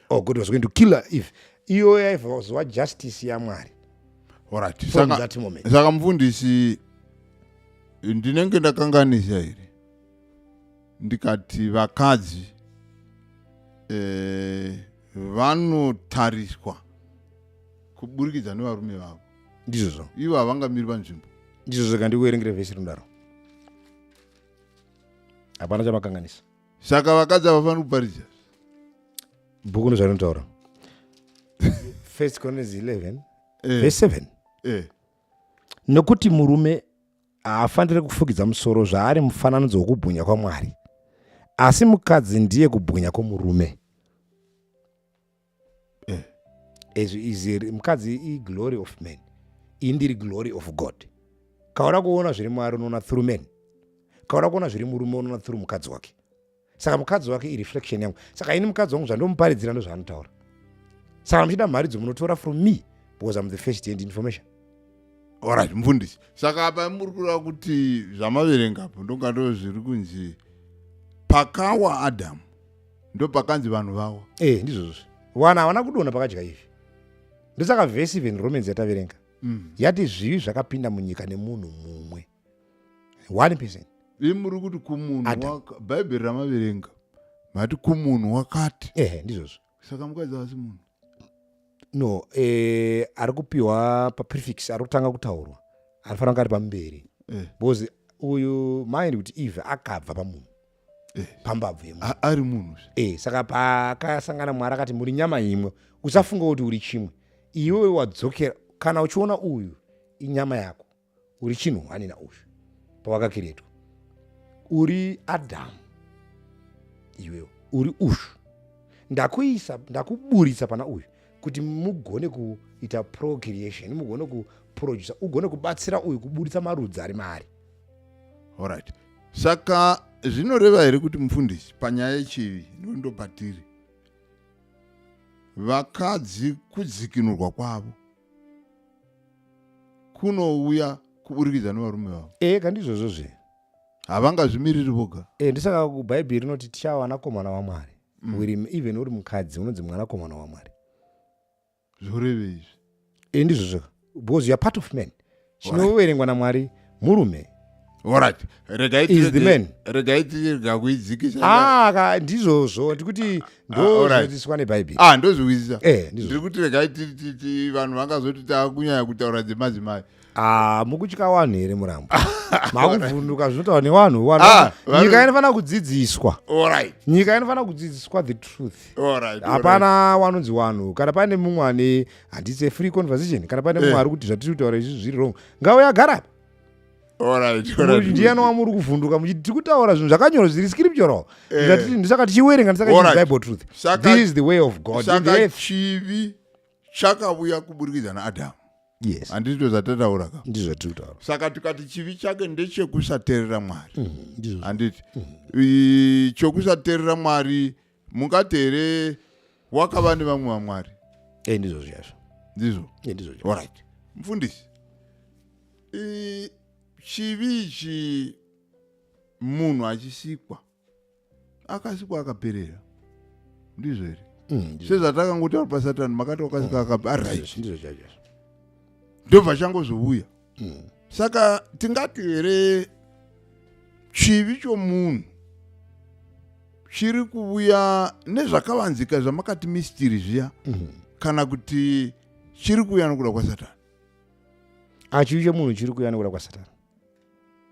or God was going to kill Eve. Iyo yaizova justice yaMwari Alright. from Saka, that moment. saka mufundisi, ndinenge ndakanganisa here ndikati vakadzi vanotariswa kuburikidza nevarume vavo? Ndizvozvo. Ivo havangamiri panzvimbo. Ndizvozvo. Kandikuverengere vhesi rinodaro, hapana chamakanganisa. Saka vakadzi havafaniri kuparidza? Bhuku ndozvarinotaura, First Corinthians 11 verse 7. Nokuti murume haafaniri kufukidza musoro, zvaari mufananidzo wokubwinya kwaMwari, asi mukadzi ndiye kubwinya kwomurume. As is mukadzi iglory of man, ini ndiri glory of God. Kaura kuona zviri Mwari, unoona through man. Kaura kuona zviri murume, unoona through mukadzi wake. Saka mukadzi wake ireflection yangu. Saka ini mukadzi wangu zvandomuparidzira ndozvaanotaura. Saka muchida mharidzo, munotora from me, because I'm the first hand information. Alright, mufundisi, saka apa muri kureva kuti zvamaverengapo ndonga ndo zviri kunzi pakawa Adhamu ndo pakanzi vanhu vawa? Ndizvozvo. Vanhu havana kudonha pakadya izvi. Ndosaka vhesi, even Romans yataverenga, yati zvivi zvakapinda munyika nemunhu mumwe, one person. Imi muri kuti kumunhu Adam. Bhaibheri ramaverenga mati kumunhu wakati. Ehe, ndizvozvo. Saka mukadzi haasi munhu? No, ari kupiwa paprefix, ari kutanga kutaurwa, anofanira kunge ari pamberi because uyu, mind kuti Eve akabva pamunhu, pambabvu yemunhu. Ari munhu. Saka pakasangana, Mwari akati, "Muri nyama imwe, usafunga kuti uri chimwe." Iwewe wadzokera, kana uchiona uyu inyama yako, uri chinhu hani nauyu pawakakiretwa. Uri Adhamu, iwewe uri ushu. Ndakuisa, ndakuburitsa pana uyu kuti mugone kuita procreation, mugone kuprodusa, ugone kubatsira uyu kuburitsa marudzi ari maari. Alright, saka zvinoreva here kuti, mufundisi, panyaya yechivi ndondopatiri, vakadzi kudzikinurwa kwavo kunouya kuburikidza nevarume vavo? Kandizvozvo zve. Havangazvimiriri voga? Ndisaka kubhaibheri rinoti tichava vanakomana vaMwari. Even uri mukadzi unonzi mwanakomana waMwari. Zvoreve izvi? Ndizvozvo, because you are part of man. Chinoverengwa naMwari murume. Alright, regai Is the man. Regai tirega kuidzikisa. Ah, ndizvozvo, ndikuti ndo zvinodzidziswa nebhaibheri. Ah, ndozviwisisa. Ndizvozvo. Ndiri kuti regai vanhu vangazoti taakunyanya kutaura dzemadzimai. Ah, mukutya vanhu here? Murambo makuvhunduka zvinotaura nevanhu vanhu. Ah, Nyika inofanira kudzidziswa. Nyika inofanira kudzidziswa the truth. Hapana wanonzi wanhu. Kana pane mumwe ane, handisi free conversation, kana pane mumwe ari kuti zvatiri kutaura izvi zviri wrong, ngauye agara apa. Ndiani wamuri kuvhunduka muchiti tiri kutaura zvinhu zvakanyorwa zviri scriptural? Ndisaka tichiwerenga, ndisaka Bible truth. This is the way of God in the Saka earth. chivi chakauya kuburikidza naAdhamu? Yes. Handiti zvatataura ka? Ndizvo zvatiri kutaura. Saka tikati chivi chake ndechekusateerera Mwari, Ndizvo. handiti? Chokusateerera Mwari, mungati here wakava nevamwe vamwari? Ndizvo zviyazvo. Ndizvo? Ndizvo zviyazvo. Alright, mufundisi, chivi ichi, munhu achisikwa, akasikwa akaperera, ndizvo here? Ndizvo. Sezvatakangotaura paSatani, makati wakasikwa alright. Ndizvo chaizvo. Ndobva changozouya. Saka tingati here Chivi chomunhu chiri kuuya nezvakavanzika zvamakati mistiri zviya kana kuti chiri kuuya nokuda kwasatani? Ah, chivi chemunhu chiri kuuya nekuda kwasatani.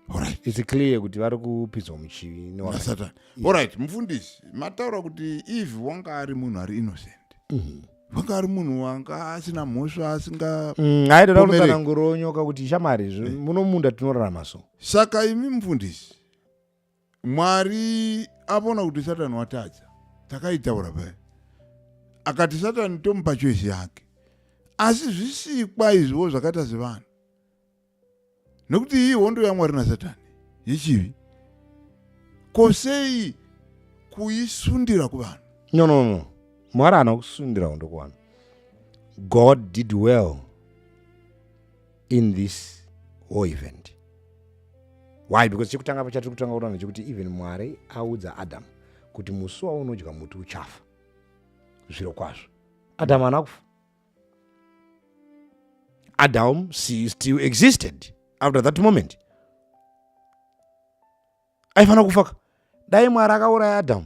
Alright. It's clear kuti vari kupinzwa muchivi newakaipa. Nasatani. Alright, mufundisi, mataura kuti Eve wanga ari munhu ari innocent, wanga ari munhu wanga asina mhosva, asinga Aitoda Pomereki. kutsanangurawo nyoka kuti shamari, muno munda tinorarama so. Saka imi mufundisi, Mwari avona kuti Satani watadza, takaitaura paya, akati Satani tomupa choice yake, asi zvisikwa izviwo zvakaita sevanhu, nekuti iyi hondo yaMwari naSatani yechivi, ko sei kuisundira kuvanhu? No, no, no, Mwari haana kusundira hondo kuvanhu. God did well in this whole event. Why? Because chekutanga chatiri kutanga kutaura ndechekuti even Mwari audza Adam kuti musi waunodya muti uchafa zviro kwazvo, Adam haana kufa. Adam still existed after that moment. Aifanira kufa ka? Dai Mwari akauraya Adam,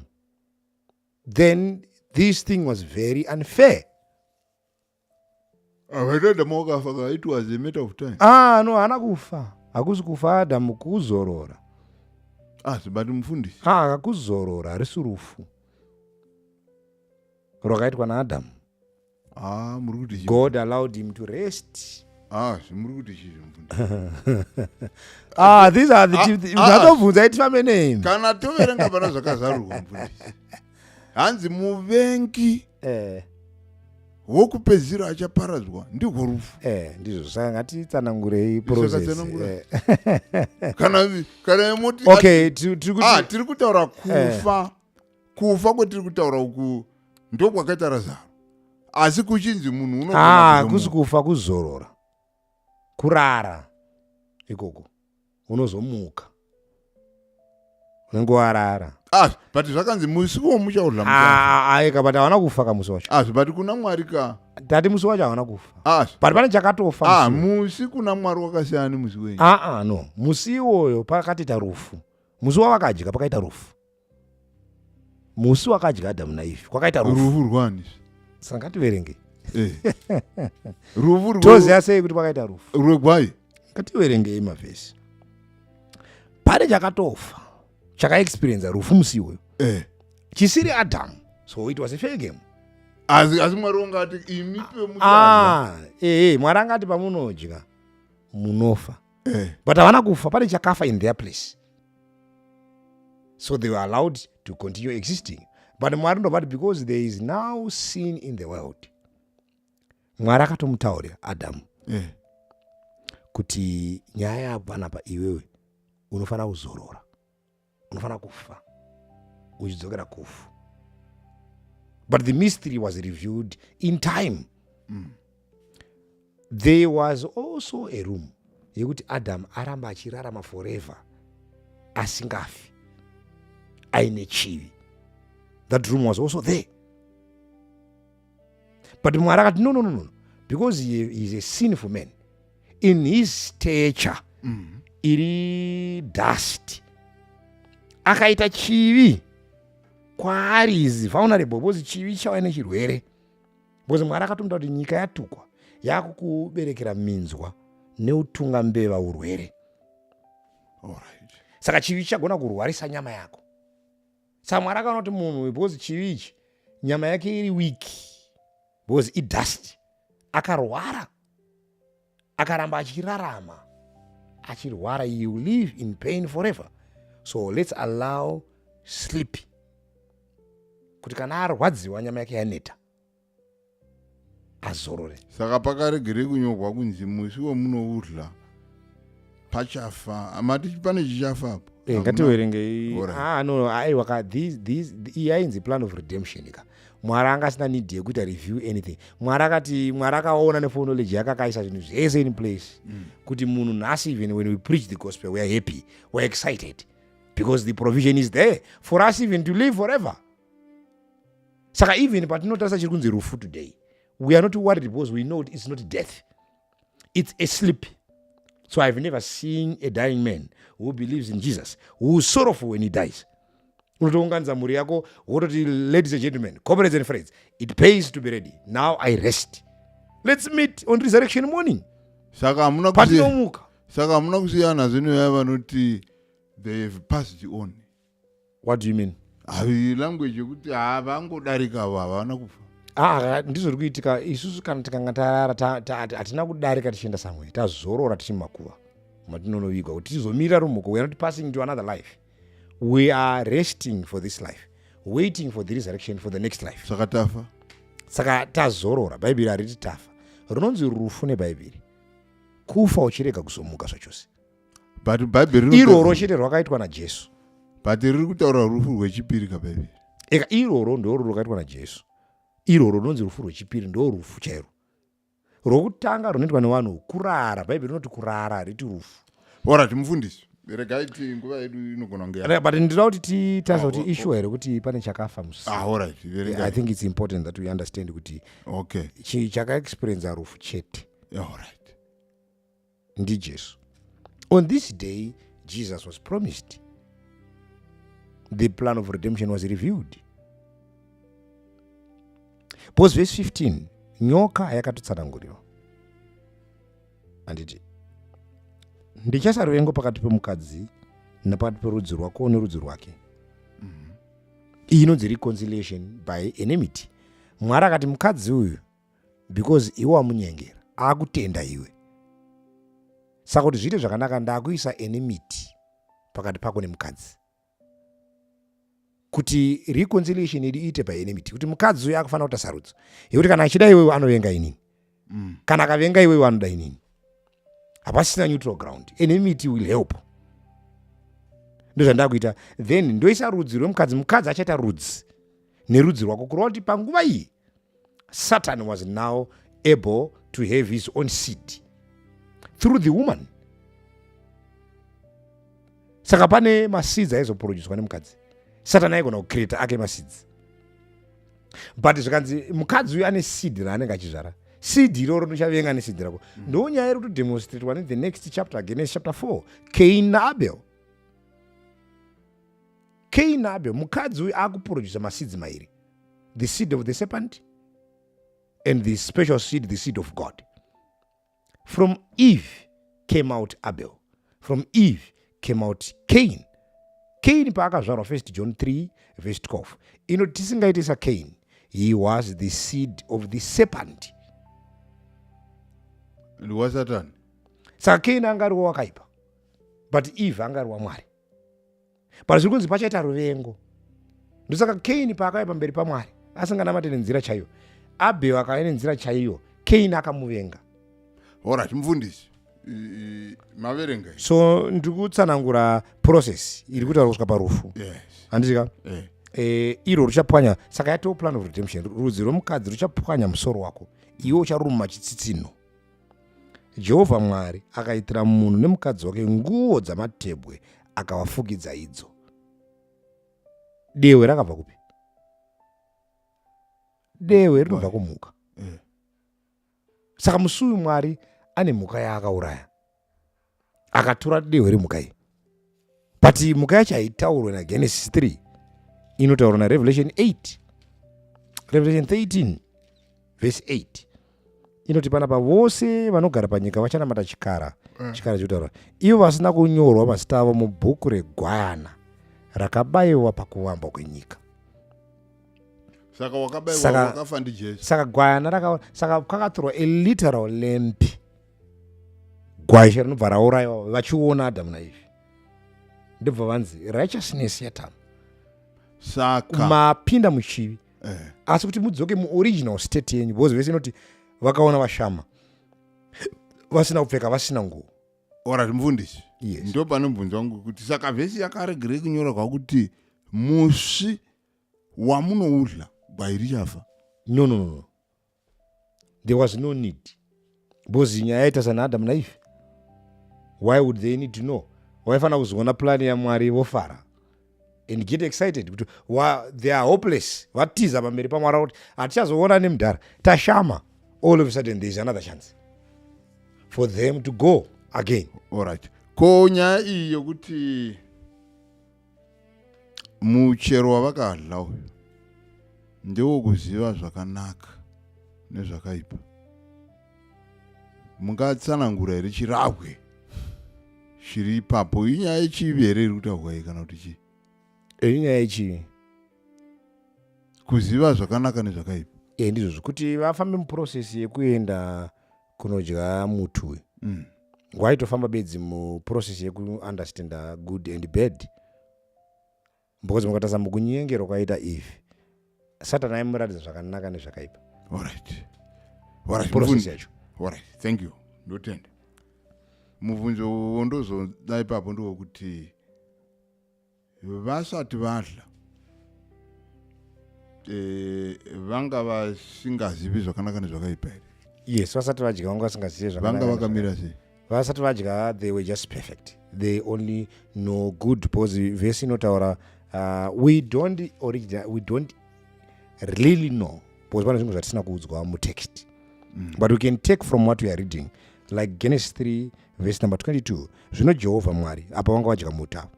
then this thing was very unfair. Avaita Adamu wakafa ka, it was a matter of time. Ah, no, haana kufa. Hakusi kufa Adamu, kuzorora. Asi but mufundisi, Ah, kuzorora harisi rufu rwakaitwa naAdamu. Ah, muri kuti chii? God allowed him to rest. Ah, muri kuti chii, mufundisi? Ah, these are the Ah, ah. zvatobvunza itifambe nemi. Kana toverenga pana zvakazarurwa, mufundisi, hanzi muvengi wokupedzisira achaparadzwa ndihwo rufu. Ndizvo, saka ngatitsanangurei process. Tsanangura. Eh. Kana moti Okay, tiri kuti Ah, tiri kutaura kufa. Kufa kwetiri kutaura uku ndokwakaita Razaro, asi kuchinzi munhu unogona Ah, kuzomuka. Kusi kufa, kuzorora, kurara ikoko. Unozomuka, unenge warara. Ah, but zvakanzi musi womuchaudla muchafa. Ah, aika, but havana kufa kamusi wacho. Ah, but kuna Mwari ka. Tati musi wacho havana kufa. Ah. But pane chakatofa Ah. musi uyu. Musi kuna Mwari wakasiyana nemusi wenyu. Ah, ah, no, musi iwoyo pakatoita rufu. Musi wavakadya pakaita rufu. Musi wakadya Adamu naEve kwakaita rufu. Rufu rwani? Saka ngativerenge. Rufu Toziva sei kuti kwakaita rufu? Rwegwai. Ngativerengei mavhesi. Pane chakatofa chakaexperienza rufu musi iwoyo chisiri Adamu, so it was a fair game. Asi Mwari ungati imi pemuchadya. Ah, ee, Mwari angati pamunodya munofa, but havana kufa. Pane chakafa in their place, so they were allowed to continue existing. But Mwari ndobati because there is now sin in the world, Mwari akatomutaurira Adamu kuti nyaya yapo panapa, iwewe unofanira kuzorora, unofanira kufa uchidzokera kufu. But the mystery was revealed in time. There was also a room yekuti Adam aramba achirarama forever asingafi aine chivi. That room was also there, but Mwari akati, No, no, no, no, because he is a sinful man in his stature iri dust, akaita chivi kwaari is vulnerable, because chivi chauya nechirwere, because Mwari akatomuta kuti nyika yatukwa, yakukuberekera minzwa neutungambeva, urwere. Saka chivi chichagona kurwarisa nyama yako. Saka Mwari akaona kuti munhu, because chivi ichi, nyama yake iri weak because idust, akarwara akaramba achirarama achirwara, you live in pain forever. So let's allow sleep, kuti kana arwadziwa, nyama yake yaneta, azorore. Saka pakaregerei kunyorwa kunzi musi wemunoudya pachafa? Mati pane chichafa apo? Ngativerengei. Alright. Ah, no, aiwa ka, iyi yainzi plan of redemption ka. Mwari anga asina need yekuita review anything. Mwari akati, Mwari akaona neforeknowledge yake, akaisa zvinhu zvese in place kuti munhu nhasi, even when we preach the gospel, we are happy, we are excited, because the provision is there for us even to live forever. Saka even patinotarisa chiri kunzi rufu today, we are not worried because we know it's not death, it's a sleep. So I've never seen a dying man who believes in Jesus who is sorrowful when he dies. Unotounganidza mhuri yako wototi, "Ladies and gentlemen, comrades and friends, it pays to be ready. Now I rest. Let's meet on resurrection morning." Saka hamuna kusiya Patinomuka. Saka hamuna kusiyana zvino yava vanoti they have passed on. What do you mean? Havi language yekuti havangodarika avo, havana kufa. Ah, ndizvo zviri kuitika. Isusu kana tikanga tarara, hatina kudarika tichienda somewhere. Tazorora tichi mumakuva matinonovigwa kuti tizomirira rumuko. We are not passing to another life. We are resting for this life, waiting for the resurrection for the next life. Saka tafa. Saka tazorora. Bhaibheri hariti tafa. Runonzi rufu nebhaibheri kufa uchirega kuzomuka zvachose. But Bhaibheri Irworwo chete rwakaitwa naJesu. But riri kutaura rufu rwechipiri kabhaibheri. Eka, irworwo ndorwo rwakaitwa naJesu. Irworwo runonzi rufu rwechipiri, ndo rufu chairwo. Rwokutanga runoitwa nevanhu kurara. Bhaibheri rinoti kurara, hariti rufu. Alright, mufundisi, regai ti nguva yedu inogona kunge But ndinoda kuti titarisa Ah, kuti ishuwa here kuti pane chakafa musi. Ah, alright. I Verengai. think it's important that we understand kuti chakaexperienza rufu chete ndiJesu. On this day Jesus was promised, the plan of redemption was reviewed, because verse 15, nyoka yakatotsanangurirwa, handiti? "Ndichaisa ruvengo pakati pemukadzi napakati perudzi rwako nerudzi rwake." Iyi inonzi reconciliation by enmity. Mwari akati mukadzi uyu, because iwe wamunyengera, akutenda iwe, saka kuti zviite zvakanaka, ndakuisa enmity pakati pako nemukadzi, kuti reconciliation yedu iite by enmity, kuti mukadzi uyu akufanira kuita sarudzo yekuti kana achida iwewe, anovenga inini, kana akavenga iwewe, anoda inini. Hapasina neutral ground. Enmity will help. Ndozvandakuita. Then ndoisa rudzi rwemukadzi. Mukadzi achaita rudzi nerudzi rwako, kureva kuti panguva iyi Satan was now able to have his own seed through the woman. Saka pane maseeds aizoproducwa nemukadzi. Satan aigona kucreata ake maseeds, but zvikanzi mukadzi uyu ane seed raanenge achizvara. Seed iroro ndichavenga neseed rako. Ndo nyaya iri kutodemonstratwa nethe next chapter, Genesis chapter 4, Cain naAbel. Cain naAbel, mukadzi uyu akuproduca maseeds mairi, the seed of the serpent and the special seed, the seed of God. From Eve came out Abel, from Eve came out Cain. Cain paakazvarwa, 1 John 3 verse 12 inoti, tisingaiti saCain, he was the seed of the serpent. Ndiwasatani. Saka Cain anga ariwo wakaipa, but Eve anga ari waMwari. But zviri kunzi pachaita ruvengo. Ndosaka Cain paakauya pamberi paMwari asinganamate nenzira chaiyo, Abel akauya nenzira chaiyo, Cain akamuvenga. Alright, mufundisi, maverenga. So ndiri kutsanangura process iri kutaura kusvika parufu. Handiti? Eh. Iro ruchapwanya, saka yatoo plan of redemption. Rudzi rwemukadzi ruchapwanya musoro wako, iwe ucharuma chitsitsino. Jehovha Mwari akaitira munhu nemukadzi wake nguo dzamatebwe, akavafukidza idzo. Dehwe rakabva kupi? Dehwe rinobva kumhuka. Saka musi uyu Mwari ane mhuka yaakauraya, akatora dehwe remhuka iyi. But mhuka yacho haitaurwe naGenesis 3, inotaurwa naRevelation 8. Revelation 13 verse 8 inoti panapa, "Vose vanogara panyika vachanamata chikara." Chikara chikutaurwa, ivo vasina kunyorwa mazita avo mubhuku regwayana rakabayiwa pakuvambwa kwenyika. Saka wakabayiwa wakafa ndiJesu. Saka gwayana raka, saka kwakatorwa a literal lamb, gwai rinobva raurayiwa vachiona Adamu naEve, ndobva vanzi righteousness yatama. Saka mapinda muchivi, asi kuti mudzoke muoriginal state yenyu, because vese inoti vakaona vashama, vasina kupfeka, vasina nguo. Alright, mufundisi. Yes. Ndo pane mubvunzo wangu kuti saka vhesi yakaregerei kunyorwa kuti musi wamunoudla gwai richafa? No, there was no need, because nyaya yaita sanaAdamu naEve, why would they need to know? Waifanira kuzoona plan yaMwari vofara and get excited kuti they are hopeless, vatiza pamberi paMwari kuti hatichazoona nemudhara, tashama. All of a sudden there is another chance for them to go. Again. Alright, ko nyaya iyi yokuti muchero wavakadla uyu ndewokuziva zvakanaka nezvakaipa, mungatsanangura here chirahwe chiri ipapo? Inyaya yechivi here iri kutaurwa iyi, kana kuti chii? Inyaya yechivi. Kuziva zvakanaka nezvakaipa. E, ndizvozvo, kuti vafambe muprocess yekuenda kunodya muti uyu, waitofamba bedzi muprocess yekuunderstanda good and bad, because mukatarisa mukunyengerwa kwaita Eve, Satani aimuratidza zvakanaka nezvakaipa. Alright. Process yacho. Alright, thank you, ndotenda. Mubvunzo wondozoda ipapo ndewokuti vasati vadla, vanga vasingazivi zvakanaka nezvakaipa here? Yes, vasati vadya vanga vasingazivi Vanga zvakanaka. Vakamira sei? Vasati vadya, they were just perfect. They only know good, because vhesi inotaura, we don't really know, because pane zvimwe zvatisina kuudzwa mutext, but we can take from what we are reading, like Genesis 3 verse number 22: "Zvino Jehovha Mwari," apa vanga vadya muti apa,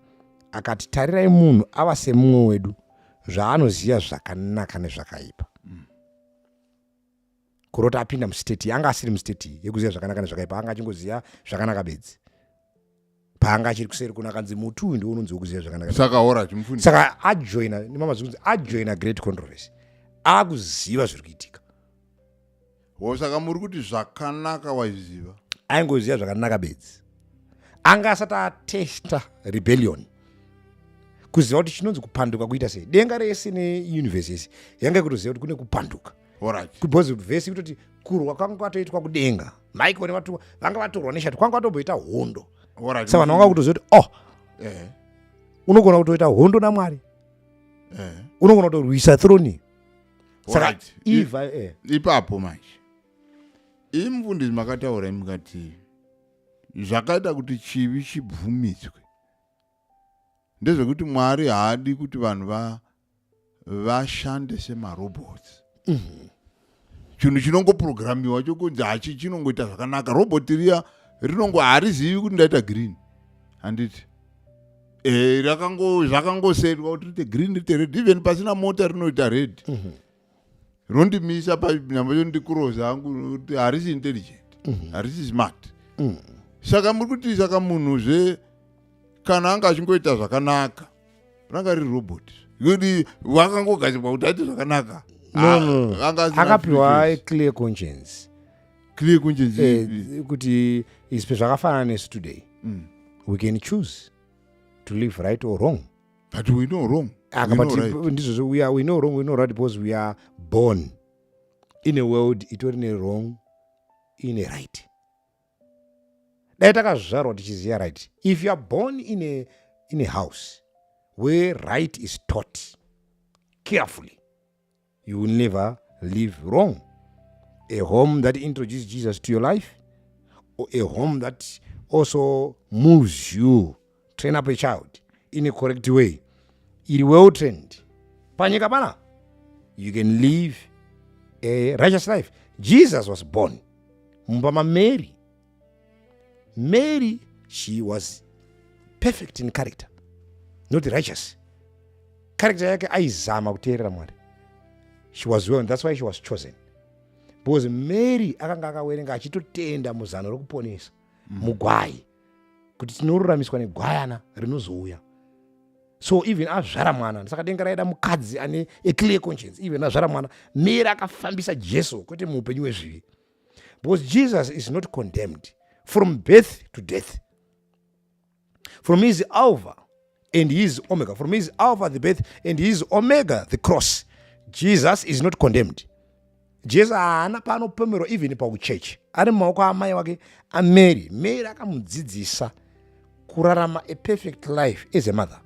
"akati, tarirai, munhu ava semumwe wedu, zvaanoziva zvakanaka nezvakaipa." Kuroti apinda mustate, anga asiri mustate yekuziva zvakanaka nezvakaipa, anga achingoziva zvakanaka bedzi. Paanga achiri kuseri kuno, akanzi muti uyu ndiwo unonzi wekuziva zvakanaka. Saka alright, mufundisi. Saka ajoina nemamazwi kunzi ajoina great controversy, akuziva zviri kuitika. Ho, saka muri kuti zvakanaka waiziva? Aingoziva zvakanaka bedzi. Anga asati atesta rebellion, kuziva kuti chinonzi kupanduka kuita sei. Denga rese neuniverse yese yanga ikutoziva kuti kune kupanduka, because vhesi kutoti kurwa kwanga kwatoitwa kudenga. Michael nevatumwa vanga vatorwa neshato, kwanga kwatomboita hondo. Saka vanhu vanga kutoziva kuti, oh, unogona kutoita hondo naMwari, unogona kutorwisa throne. Saka Eva, Ipapo manje, imufundisi, makataura mukati zvakaita kuti chivi chibvumidzwe ndezvekuti Mwari haadi kuti vanhu vashande semarobots, chinhu chinongoprogramiwa chokunzi hachi chinongoita zvakanaka. Robot riya rinongo harizivi kuti ndaita green, handiti? Zvakangosetwa kuti riite green, riite red. Even pasina mota rinoita red, rondimisa panyamba chondikuroza hangu kuti harisi intelligent, harisi smart. Saka muri kuti, saka munhuzve kana anga achingoita zvakanaka, ranga riri robot, kuti wakangogadzirwa kuti aite zvakanaka? No, Ah, no. anga asina Akapiwa free choice. Clear conscience. Clear conscience. Kuti ispe zvakafanana nesu today, we can choose to live right or wrong. But we know wrong. Ah, We know but right. Ndizvozvo, we know wrong, we know right, because we are born in a world itori newrong, ine right. Dai takazvarwa tichiziva right. If you are born in a house where right is taught carefully, you will never live wrong. A home that introduces Jesus to your life, or a home that also moves you, train up a child in a correct way, iri well trained, panyika pana you can live a righteous life. Jesus was born mumba maMary. Mary, she was perfect in character, not righteous. Character yake aizama kuteerera Mwari. She was well, and that's why she was chosen, because Mary akanga akawerenga achitotenda muzano rokuponesa, mugwai, kuti tinoruramiswa negwayana rinozouya. So even azvara mwana, saka denga raida mukadzi ane a clear conscience. Even azvara mwana, Mary akafambisa Jesu kwete muupenyu hwezvivi, because Jesus is not condemned from birth to death, from his Alpha and his Omega, from his Alpha, the birth, and his Omega, the cross. Jesus is not condemned. Jesu haana paanopomerwa, even pauchechi ari mumaoko amai wake aMary. Mary akamudzidzisa kurarama a perfect life as a mother,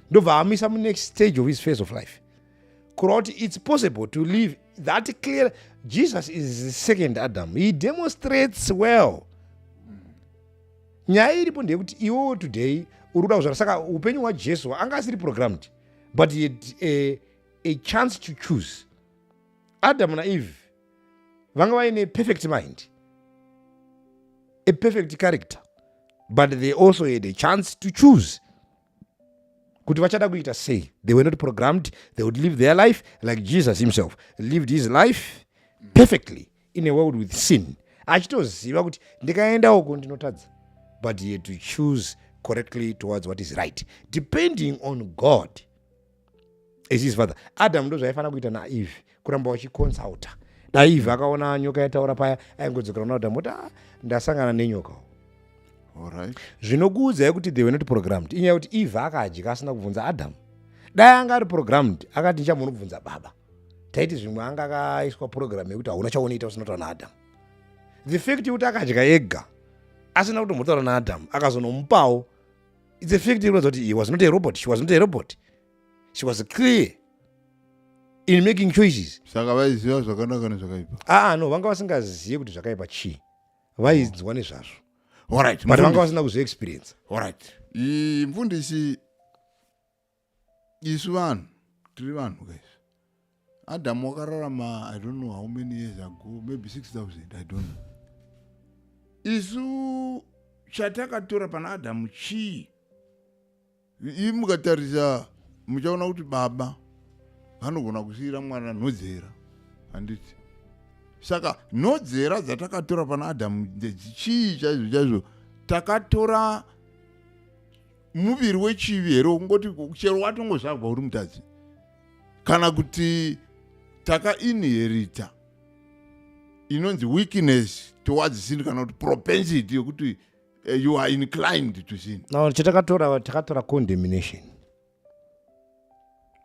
ndobva amuisa munext stage of his phase of life, kureva kuti it's possible to live that clear. Jesus is the second Adam. He demonstrates well. Nyaya iripo ndeyekuti iwewo today uri kuda kuzvara. Saka upenyu hwaJesu anga asiri programmed, but he had a chance to choose. Adam naEve vanga vaine perfect mind, a perfect character. But they also had a chance to choose kuti vachada kuita sei. They were not programmed. They would live their life like Jesus himself lived his life perfectly in a world with sin, achitoziva kuti ndikaenda uko ndinotadza, but he had to choose correctly towards what is right, depending on God as his father. Adam ndo zvaifanira kuita naEve, kuramba vachiconsulta. Dai Eve akaona nyoka yataura paya, aingodzokera kuna Adam oti, "Ah, ndasangana nenyoka." Zvinokuudzai kuti they were not programmed inyaya yekuti Eve akadya asina kubvunza Adam. Dai anga ari programmed, akati, "Ndichamunobvunza baba." Taiti zvimwe anga akaiswa program yekuti hauna chaunoita usina kutaura naAdam. The fact yekuti akadya ega asina kutombotaura naAdam, akazonomupawo, it's a fact inoratidza kuti he was not a robot, she was not a robot. She was clear in making choices. Saka vaiziva zvakanaka nezvakaipa? Aa, no, vanga vasingazivi kuti zvakaipa chii. Vainzwa nezvazvo, but vanga vasina kuzviexperience. Alright, mfundisi, isu vanhu tiri vanhu guys. Adamu wakararama, I don't know how many years ago, maybe 6000, I don't know. Isu chatakatora pana Adamu chii? Ii, mukatarisa muchaona kuti baba vanogona kusiyira mwana nhodzera, handiti? Saka nhodzera dzatakatora pana Adamu chii chaizvo chaizvo? Takatora muviri wechivi here, wekungoti chero watongozvarwa uri mutadzi, kana kuti takainherita inonzi weakness towards sin, kana kuti propensity yekuti you are inclined to sin? No, chatakatora, takatora condemnation.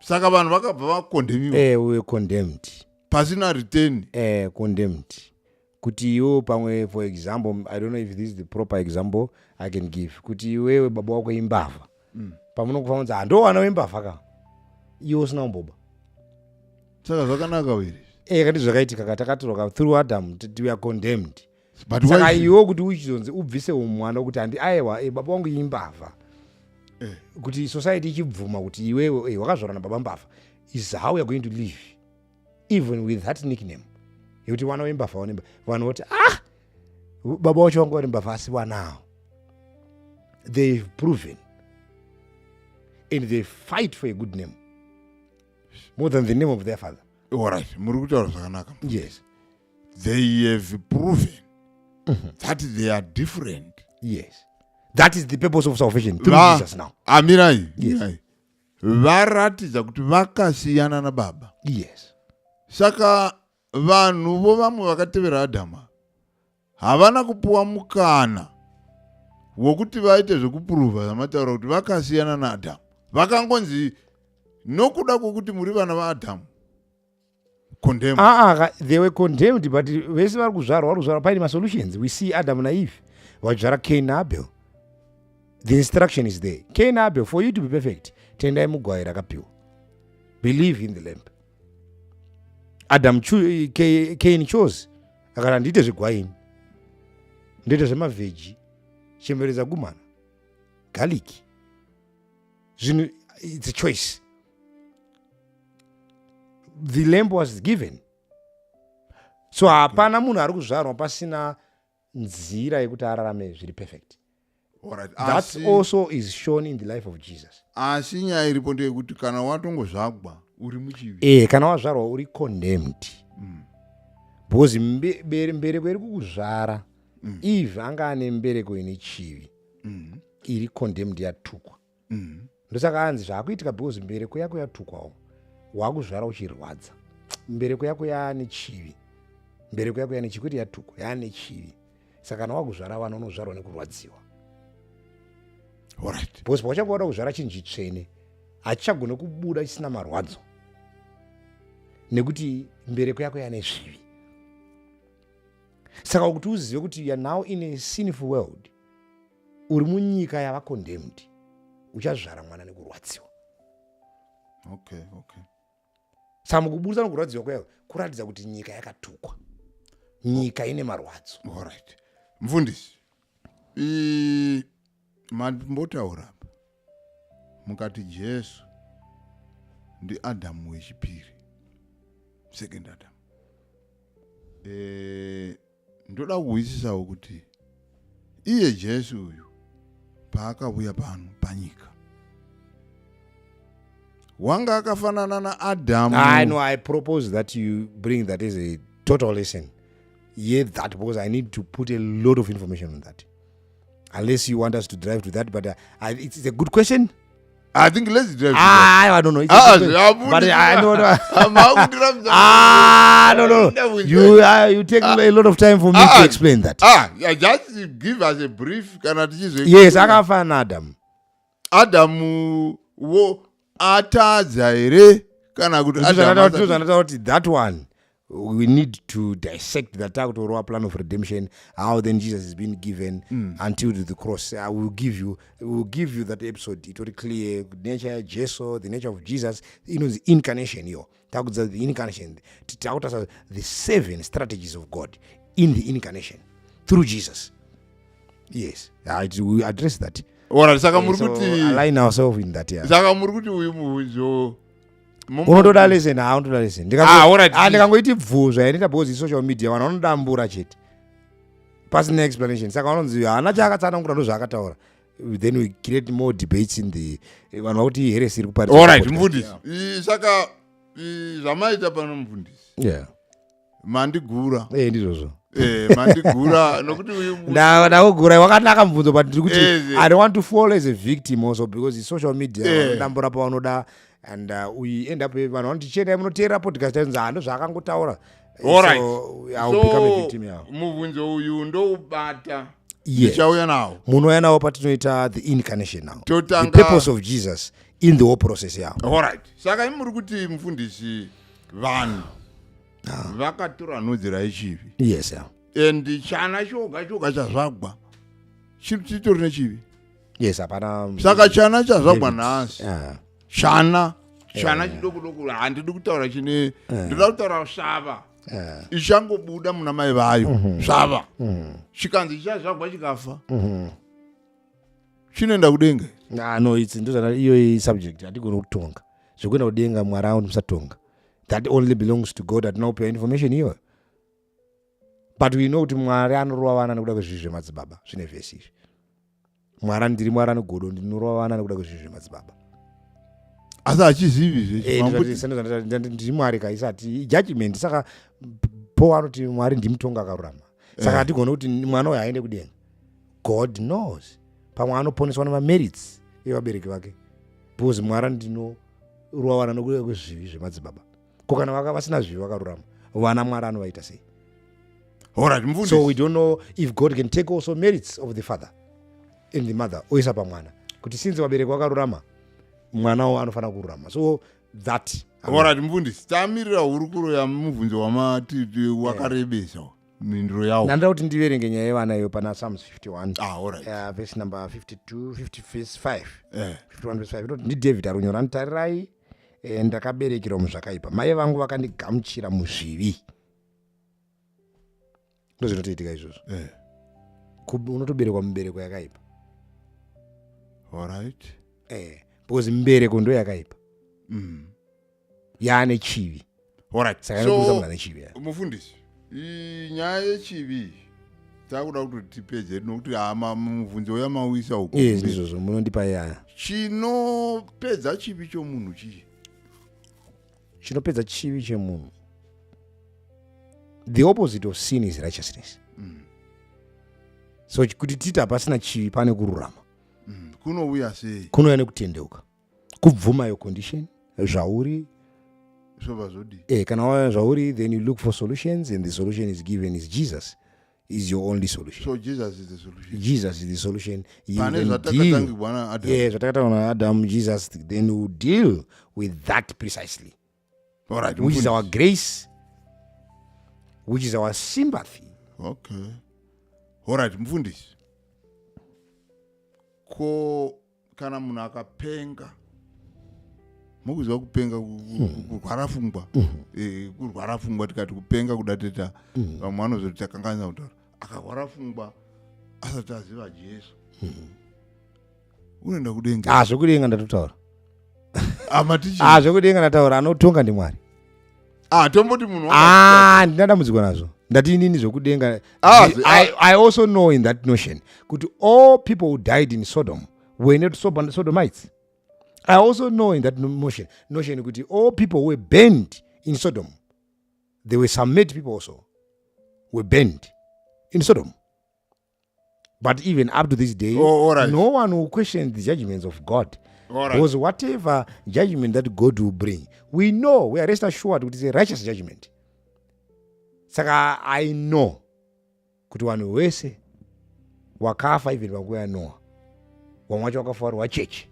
Saka vanhu vakabva vakondemiwa? Eh, we were condemned. Pasina return? Eh, condemned kuti iwo pamwe, for example, I don't know if this is the proper example I can give, kuti iwewe baba wako imbavha, pamunokufa munzi handowana wembavha ka, iwe usina kumboba. Saka zvakanaka were? Eh, kati zvakaitika ka, takatorwa through Adam, we are condemned. But saka iwe kuti uchizonzi ubvise umwana kuti handi, aiwa, baba wangu imbavha, kuti society ichibvuma kuti iwewe wakazvarwa nababa mbavha, is how we are going to live even with that nickname yekuti vana vembavha. Vanemba vanhu voti, "Ah, baba wacho vanga vari mbavha," asi vanawo they've proven and they fight for a good name more than the name of their father. Alright, muri kutaura zvakanaka. Yes. They have proven that they are different. Yes, that is the purpose of salvation through Jesus now. Amirai. Yes. Mirai. Varatidza kuti vakasiyana nababa. Yes. Saka vanhu vo vamwe vakatevera Adhama havana kupuwa mukana wokuti vaite zvekupuruvha zvamataura kuti vakasiyana naAdhamu. Vakangonzi nokuda kwokuti muri vana vaAdhamu, condemn. Ah, they were condemned, but vese vari kuzvarwa, vari kuzvarwa paine masolutions. We see Adam naEve vachizvara Cain naAbel. The instruction is there: Cain naAbel, for you to be perfect, tendai mugwai rakapiwa, believe in the lamb. Adam Cain chose, akati, "Handiite zvegwaini, ndoita zvemaveggie, chemberedza gumana, garlic." Zvinhu, it's a choice. The lamb was given, so hapana munhu ari kuzvarwa pasina nzira yekuti ararame zviri perfect. That also is shown in the life of Jesus. Asi nyaya iripo ndeyekuti kana watongozvagwa uri muchivi. E, kana wazvarwa uri condemned, because mbereko iri kukuzvara, Eve anga ane mbereko ine chivi, iri condemned, yatukwa. Ndosaka anzi zvaakuitika, because mbereko yako yatukwawo, wakuzvara uchirwadza. Mbereko yako yaane chivi, mbereko yako yaane chivi, kwete yatukwa, yaane chivi. Saka kana wakuzvara vana, unozvarwa nekurwadziwa, because pauchange wada kuzvara chinhu chitsvene, hachichagone kubuda chisina marwadzo, nekuti mbereko yako yane zvivi. Saka kuti uzive kuti you are now in a sinful world, uri munyika yava condemned, uchazvara mwana nekurwadziwa. Saka mukuburisa nokurwadziwa kwayo, kuratidza kuti nyika yakatukwa, nyika ine marwadzo. Alright, mufundisi, mambotaura apa mukati Jesu ndiAdhamu wechipiri, second Adam. Ndoda kuhwisisawo kuti iye Jesu uyu Paakauya pano panyika wanga akafanana naAdhamu. I know. I propose that you bring that as a total lesson. Yeah, that, because I need to put a lot of information on that. Unless you want us to drive to that, but it's a good question. I think let's drive to that. Ah, I don't know. It's a Ah, good question. But I don't know. Makundirambidza. Ah, no. Ndabvunza. You take a lot of time for me to explain that. Ah, yeah, just give us a brief kana tichizo. Yes, akafanana naAdam. Adamu wo atadza here kana kuti Adamu Ndozvandataura kuti that one we need to dissect that, takutorova plan of redemption, how then Jesus has been given until to the cross. I will give you we will give you that episode itori clear nature yaJesu, the nature of Jesus inonzi incarnation. Iyo takudza the incarnation, takutarisa the seven strategies of God in the incarnation through Jesus. Yes, we address that. Alright, saka muri So kuti align ourselves in that, yeah. Saka muri kuti uyu mubvunzo Unotoda lesson, ha, unotoda lesson. Ah, alright. Ah, ndikangoiti bvuzva yainoita because social media vanhu vanodambura chete pasina explanation, saka vanonzi haana chaakatsanangura, ndo zvaakataura. Then we create more debates in the vanhu vakuti heresy iri kuparidza Alright. podcast. Mufundisi, saka zvamaita pano, mufundisi, mandigura. Eh, ndizvozvo. Mandigura nokuti uyu Ndakugura wakanaka mubvunzo, but ndiri kuti I don't want to fall as a victim also because it's social media, vanodambura pavanoda and we end up vanhu vanoti chiendai munoteerera podcast ainzi hando zvaakangotaura. So I will become a victim yawo. Mubvunzo uyu ndoubata. Yes. Ndichauya nawo. Munouya nawo patinoita the incarnation now, the purpose of Jesus in the whole process yawo. Alright, saka imi muri kuti, mufundisi, vanhu vakatora nhodzera yechivi Yes, yeah. and chana choga choga chazvagwa chitori nechivi. Yes, hapana. Saka chana chazvagwa David. nhasi, chana chidoko doko, handidi kutaura chine, ndoda kutaura svava ichangobuda muna mai vayo, svava chikanzi chichazvagwa chikafa, chinoenda kudenga? Ah, no, it's ndozvana iyo subject hatigoni kutonga zvekuenda kudenga. Mwari aundi musatonga, that only belongs to God. Hatina kupiwa information iyoyo, but we know kuti Mwari anorova vana nekuda kwezvivi zvemadzibaba. Zvine vhesi izvi. Mwari, ndiri Mwari ane godo, ndinorova vana nekuda kwezvivi zvemadzibaba. Asi hachizivi. Ndiri Mwari kaisati judgment, saka Paul anoti Mwari ndimutonga akarurama, saka hatigoni kuti mwana uyu aende kudenga. God knows, pamwe anoponeswa nemamerits evabereki vake, because Mwari ndinorova vana nekuda kwezvivi zvemadzibaba. Ko kana vasina zvivi, vakarurama, vana Mwari anovaita sei? Alright. So we Mufundisi, don't know if God can take also merits of the father and the mother oisa pamwana, kuti since vabereki vakarurama, mwanawo anofanira kururama, so that Alright, mufundisi, tamirira hurukuro yamubvunzo wamati wakarebesa mhinduro yawo. Ndandoda kuti ndiverenge nyaya yevana iyo pana Psalms 51, Ah, alright. Verse number 52, 50 verse 5. 51 verse 5 inoti, ndiDavid ari kunyora, "Nditarirai, ndakaberekerwa muzvakaipa, mai vangu vakandigamuchira muzvivi." Ndo zvinotoitika izvozvo. Unotoberekwa mubereko yakaipa. Because mbereko ndo yakaipa, yaane chivi, saka inoburitsa munhu ane chivi, yeah. Mufundisi, nyaya yechivi takuda kuti tipedze nokuti hama mubvunzo yamawisa uku. Yes, ndizvozvo, munondipa yaya. Chinopedza chivi chomunhu chii? Chinopedza chivi chemunhu, the opposite of sin is righteousness. So kuti titi hapasina chivi, pane kururama. Kunouya sei? Kunouya nekutendeuka, kubvuma your condition, zvauri. Zvobva zvodii? Kana wauya zvauri, then you look for solutions, and the solution is given is Jesus is your only solution. So Jesus is the solution. Jesus is the solution. He Pane then deal zvatakatangirwa naAdam. Yeah, zvatakatangwa naAdam, Jesus then will deal with that precisely, which is our grace, which is our sympathy. Okay, alright, mufundisi, ko kana munhu akapenga, mukuziva kupenga, kurwara pfungwa, kurwara pfungwa, tikati kupenga kuda teta, vamwe vanozoti takanganisa kutaura, akarwara pfungwa asati aziva Jesu, unoenda kudenga? Ah, zvekudenga ndatotaura. Amatichi. Ah, zvekudenga ndataura, anotonga ndiMwari. Ah, tomboti munhu Ah, handina dambudziko nazvo. Ndati inini zvokudenga. Ah, I also know in that notion kuti all people who died in Sodom were not Sodomites. I also know in that notion kuti all people who were burned in Sodom, there were some made people also were burned in Sodom. But even up to this day, Oh, all right. no one will question the judgments of God. All right. Because whatever judgment that God will bring, we know, we are rest assured it is a righteous judgment. Saka I know kuti vanhu vese wakafa even panguva yaNoah, vamwe vacho vakafa vari vacheche.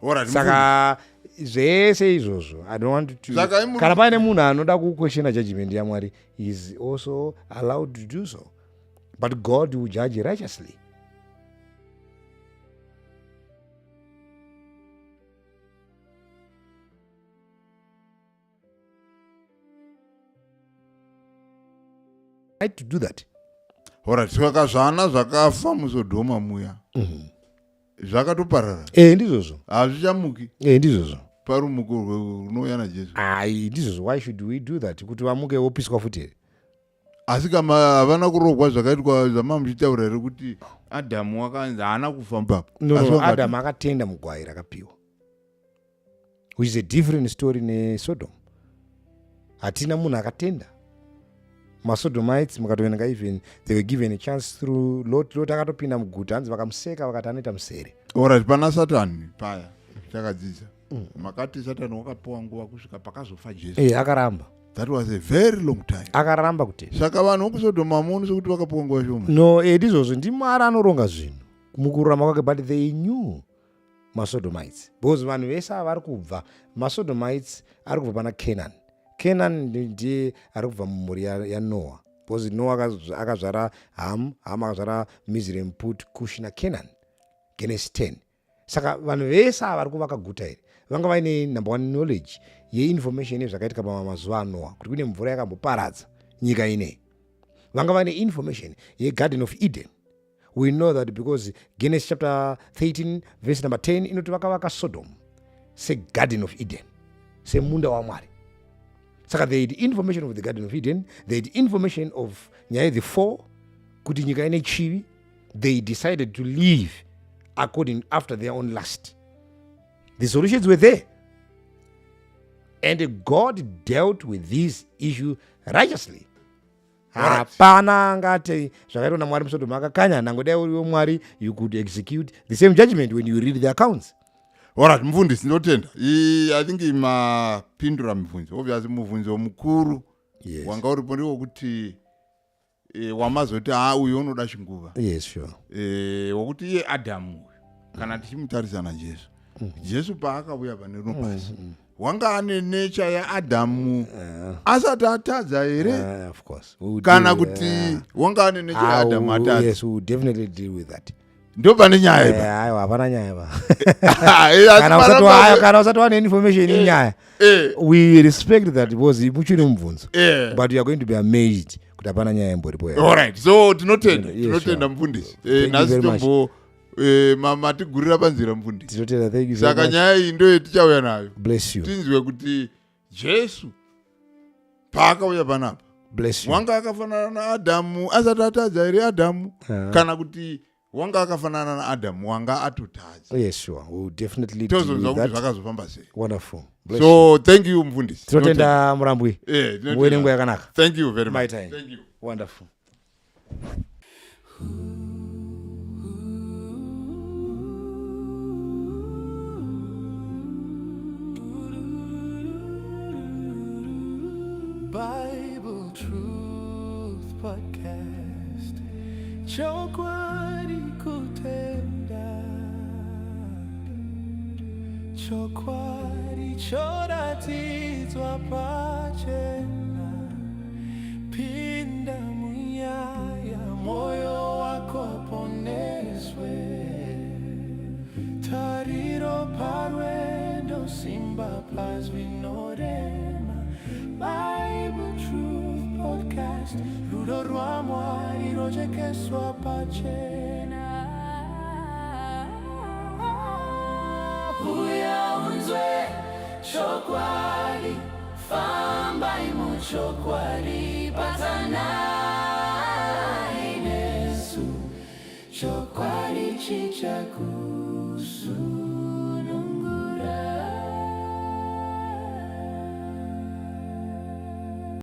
All right, Saka zvese izvozvo I don't want to, Saka imu- kana paine munhu anoda kuquestiona judgment yaMwari is also allowed to do so, but God will judge righteously. Right to do that. Alright, saka zvana zvakafa muSodhoma muya zvakatoparara. Ndizvozvo. Hazvichamuki. Ndizvozvo. Parumuko runouya naJesu. Ai, ndizvozvo. Why should we do that? Kuti vamuke vopiswa futi here? Asi kama havana kurogwa zvakaitwa zvamamuchitaura here kuti Adhamu wakanzi haana kufa ipapo? No, Asi no, Adam akatenda mugwai rakapiwa, which is a different story neSodom. Hatina munhu akatenda. MaSodomites mukatoverenga, even they were given a chance through Lot. Lot akatopinda muguta, hanzi vakamuseka vakati anoita musere. Alright, pana Satani paya takadzidza makati Satani wakapiwa nguva kusvika pakazofa Jesu. Akaramba. That was a very long time. Akaramba kutenda. Saka vanhu vokuSodhoma hamuoni sekuti vakapiwa nguva shoma? No, ndizvozvo. NdiMwari anoronga zvinhu mukururama kwake, but they knew, maSodomites, because vanhu vese ava vari kubva, maSodomites ari kubva pana Canaan. Canaan ndiye ari kubva mumhuri yaNoah, because Noah akazvara Ham, Ham akazvara Mizraim, Put, Kush naCanaan, Genesis 10. Saka vanhu vese ava vari kuvaka guta iri vanga vaine number one knowledge yeinformation yezvakaitika pamazuva aNoah, kuti kune mvura yakamboparadza nyika inei. Vanga vaine information yeGarden of Eden. We know that because Genesis chapter 13 verse number 10 inoti vakavaka Sodom seGarden of Eden, semunda waMwari. Saka they had information of the Garden of Eden, they had information of nyaya yethe fall, kuti nyika ine chivi. They decided to live according after their own lust. The solutions were there and God dealt with this issue righteously. Hapana angati zvakaitwa naMwari muSodoma akakanya. Nango dai uriwo Mwari, you could execute the same judgment when you read the accounts. Alright, mufundisi, ndinotenda. I think mapindura mibvunzo. Obviously mubvunzo mukuru wanga uripo ndewokuti wamazoti ha, uyu unoda chinguva. Yes, sure. Wokuti iye Adhamu uyu, kana tichimutarisa naJesu, Jesu paakauya pane rino pasi, wanga ane nature yaAdhamu asati atadza here? Of course. We will Kana deal, kuti wanga ane nature yaAdhamu atadza? Yes, we will definitely deal with that. Ndo pane nyaya ipa. Aiwa, hapana nyaya pa. Asi Kana usati wane information inyaya. We respect that because muchiri mubvunzo, but you are going to be amazed kuti hapana nyaya imboripo here. Alright, so tinotenda. Yes, Tinotenda, sure. mufundisi. Thank you Nhasi very much. tombo matigurira panzira, mufundisi. Tinotenda, thank you very Saka much. nyaya iyi ndo yetichauya nayo. Bless you. Tinzwe kuti Jesu paakauya panapa, Bless you. wanga akafanana naAdhamu asati atadza here Adhamu, kana kuti wanga akafanana naAdhamu wanga atotadza? Yes, sure, we will definitely deal Tozonzwa with kuti that. zvakazofamba sei. Wonderful. Bless you. So thank you, mufundisi. Tinotenda, Murambwi. Tinotenda. Muve nenguva yakanaka. Thank you very My much. time. Thank you. Wonderful. Bible Truth Podcast. Chokwadi kutenda. Chokwadi choratidzwa pachena. Pinda munyaya, moyo wako poneswe. Tariro parwendo, simba pazvinorema. Bible Truth Podcast. Rudo rwaMwari rojekeswa pachena. Uya unzwe. Chokwadi, fambai muchokwadi, batanai nesu. Chokwadi chichakusunungurai.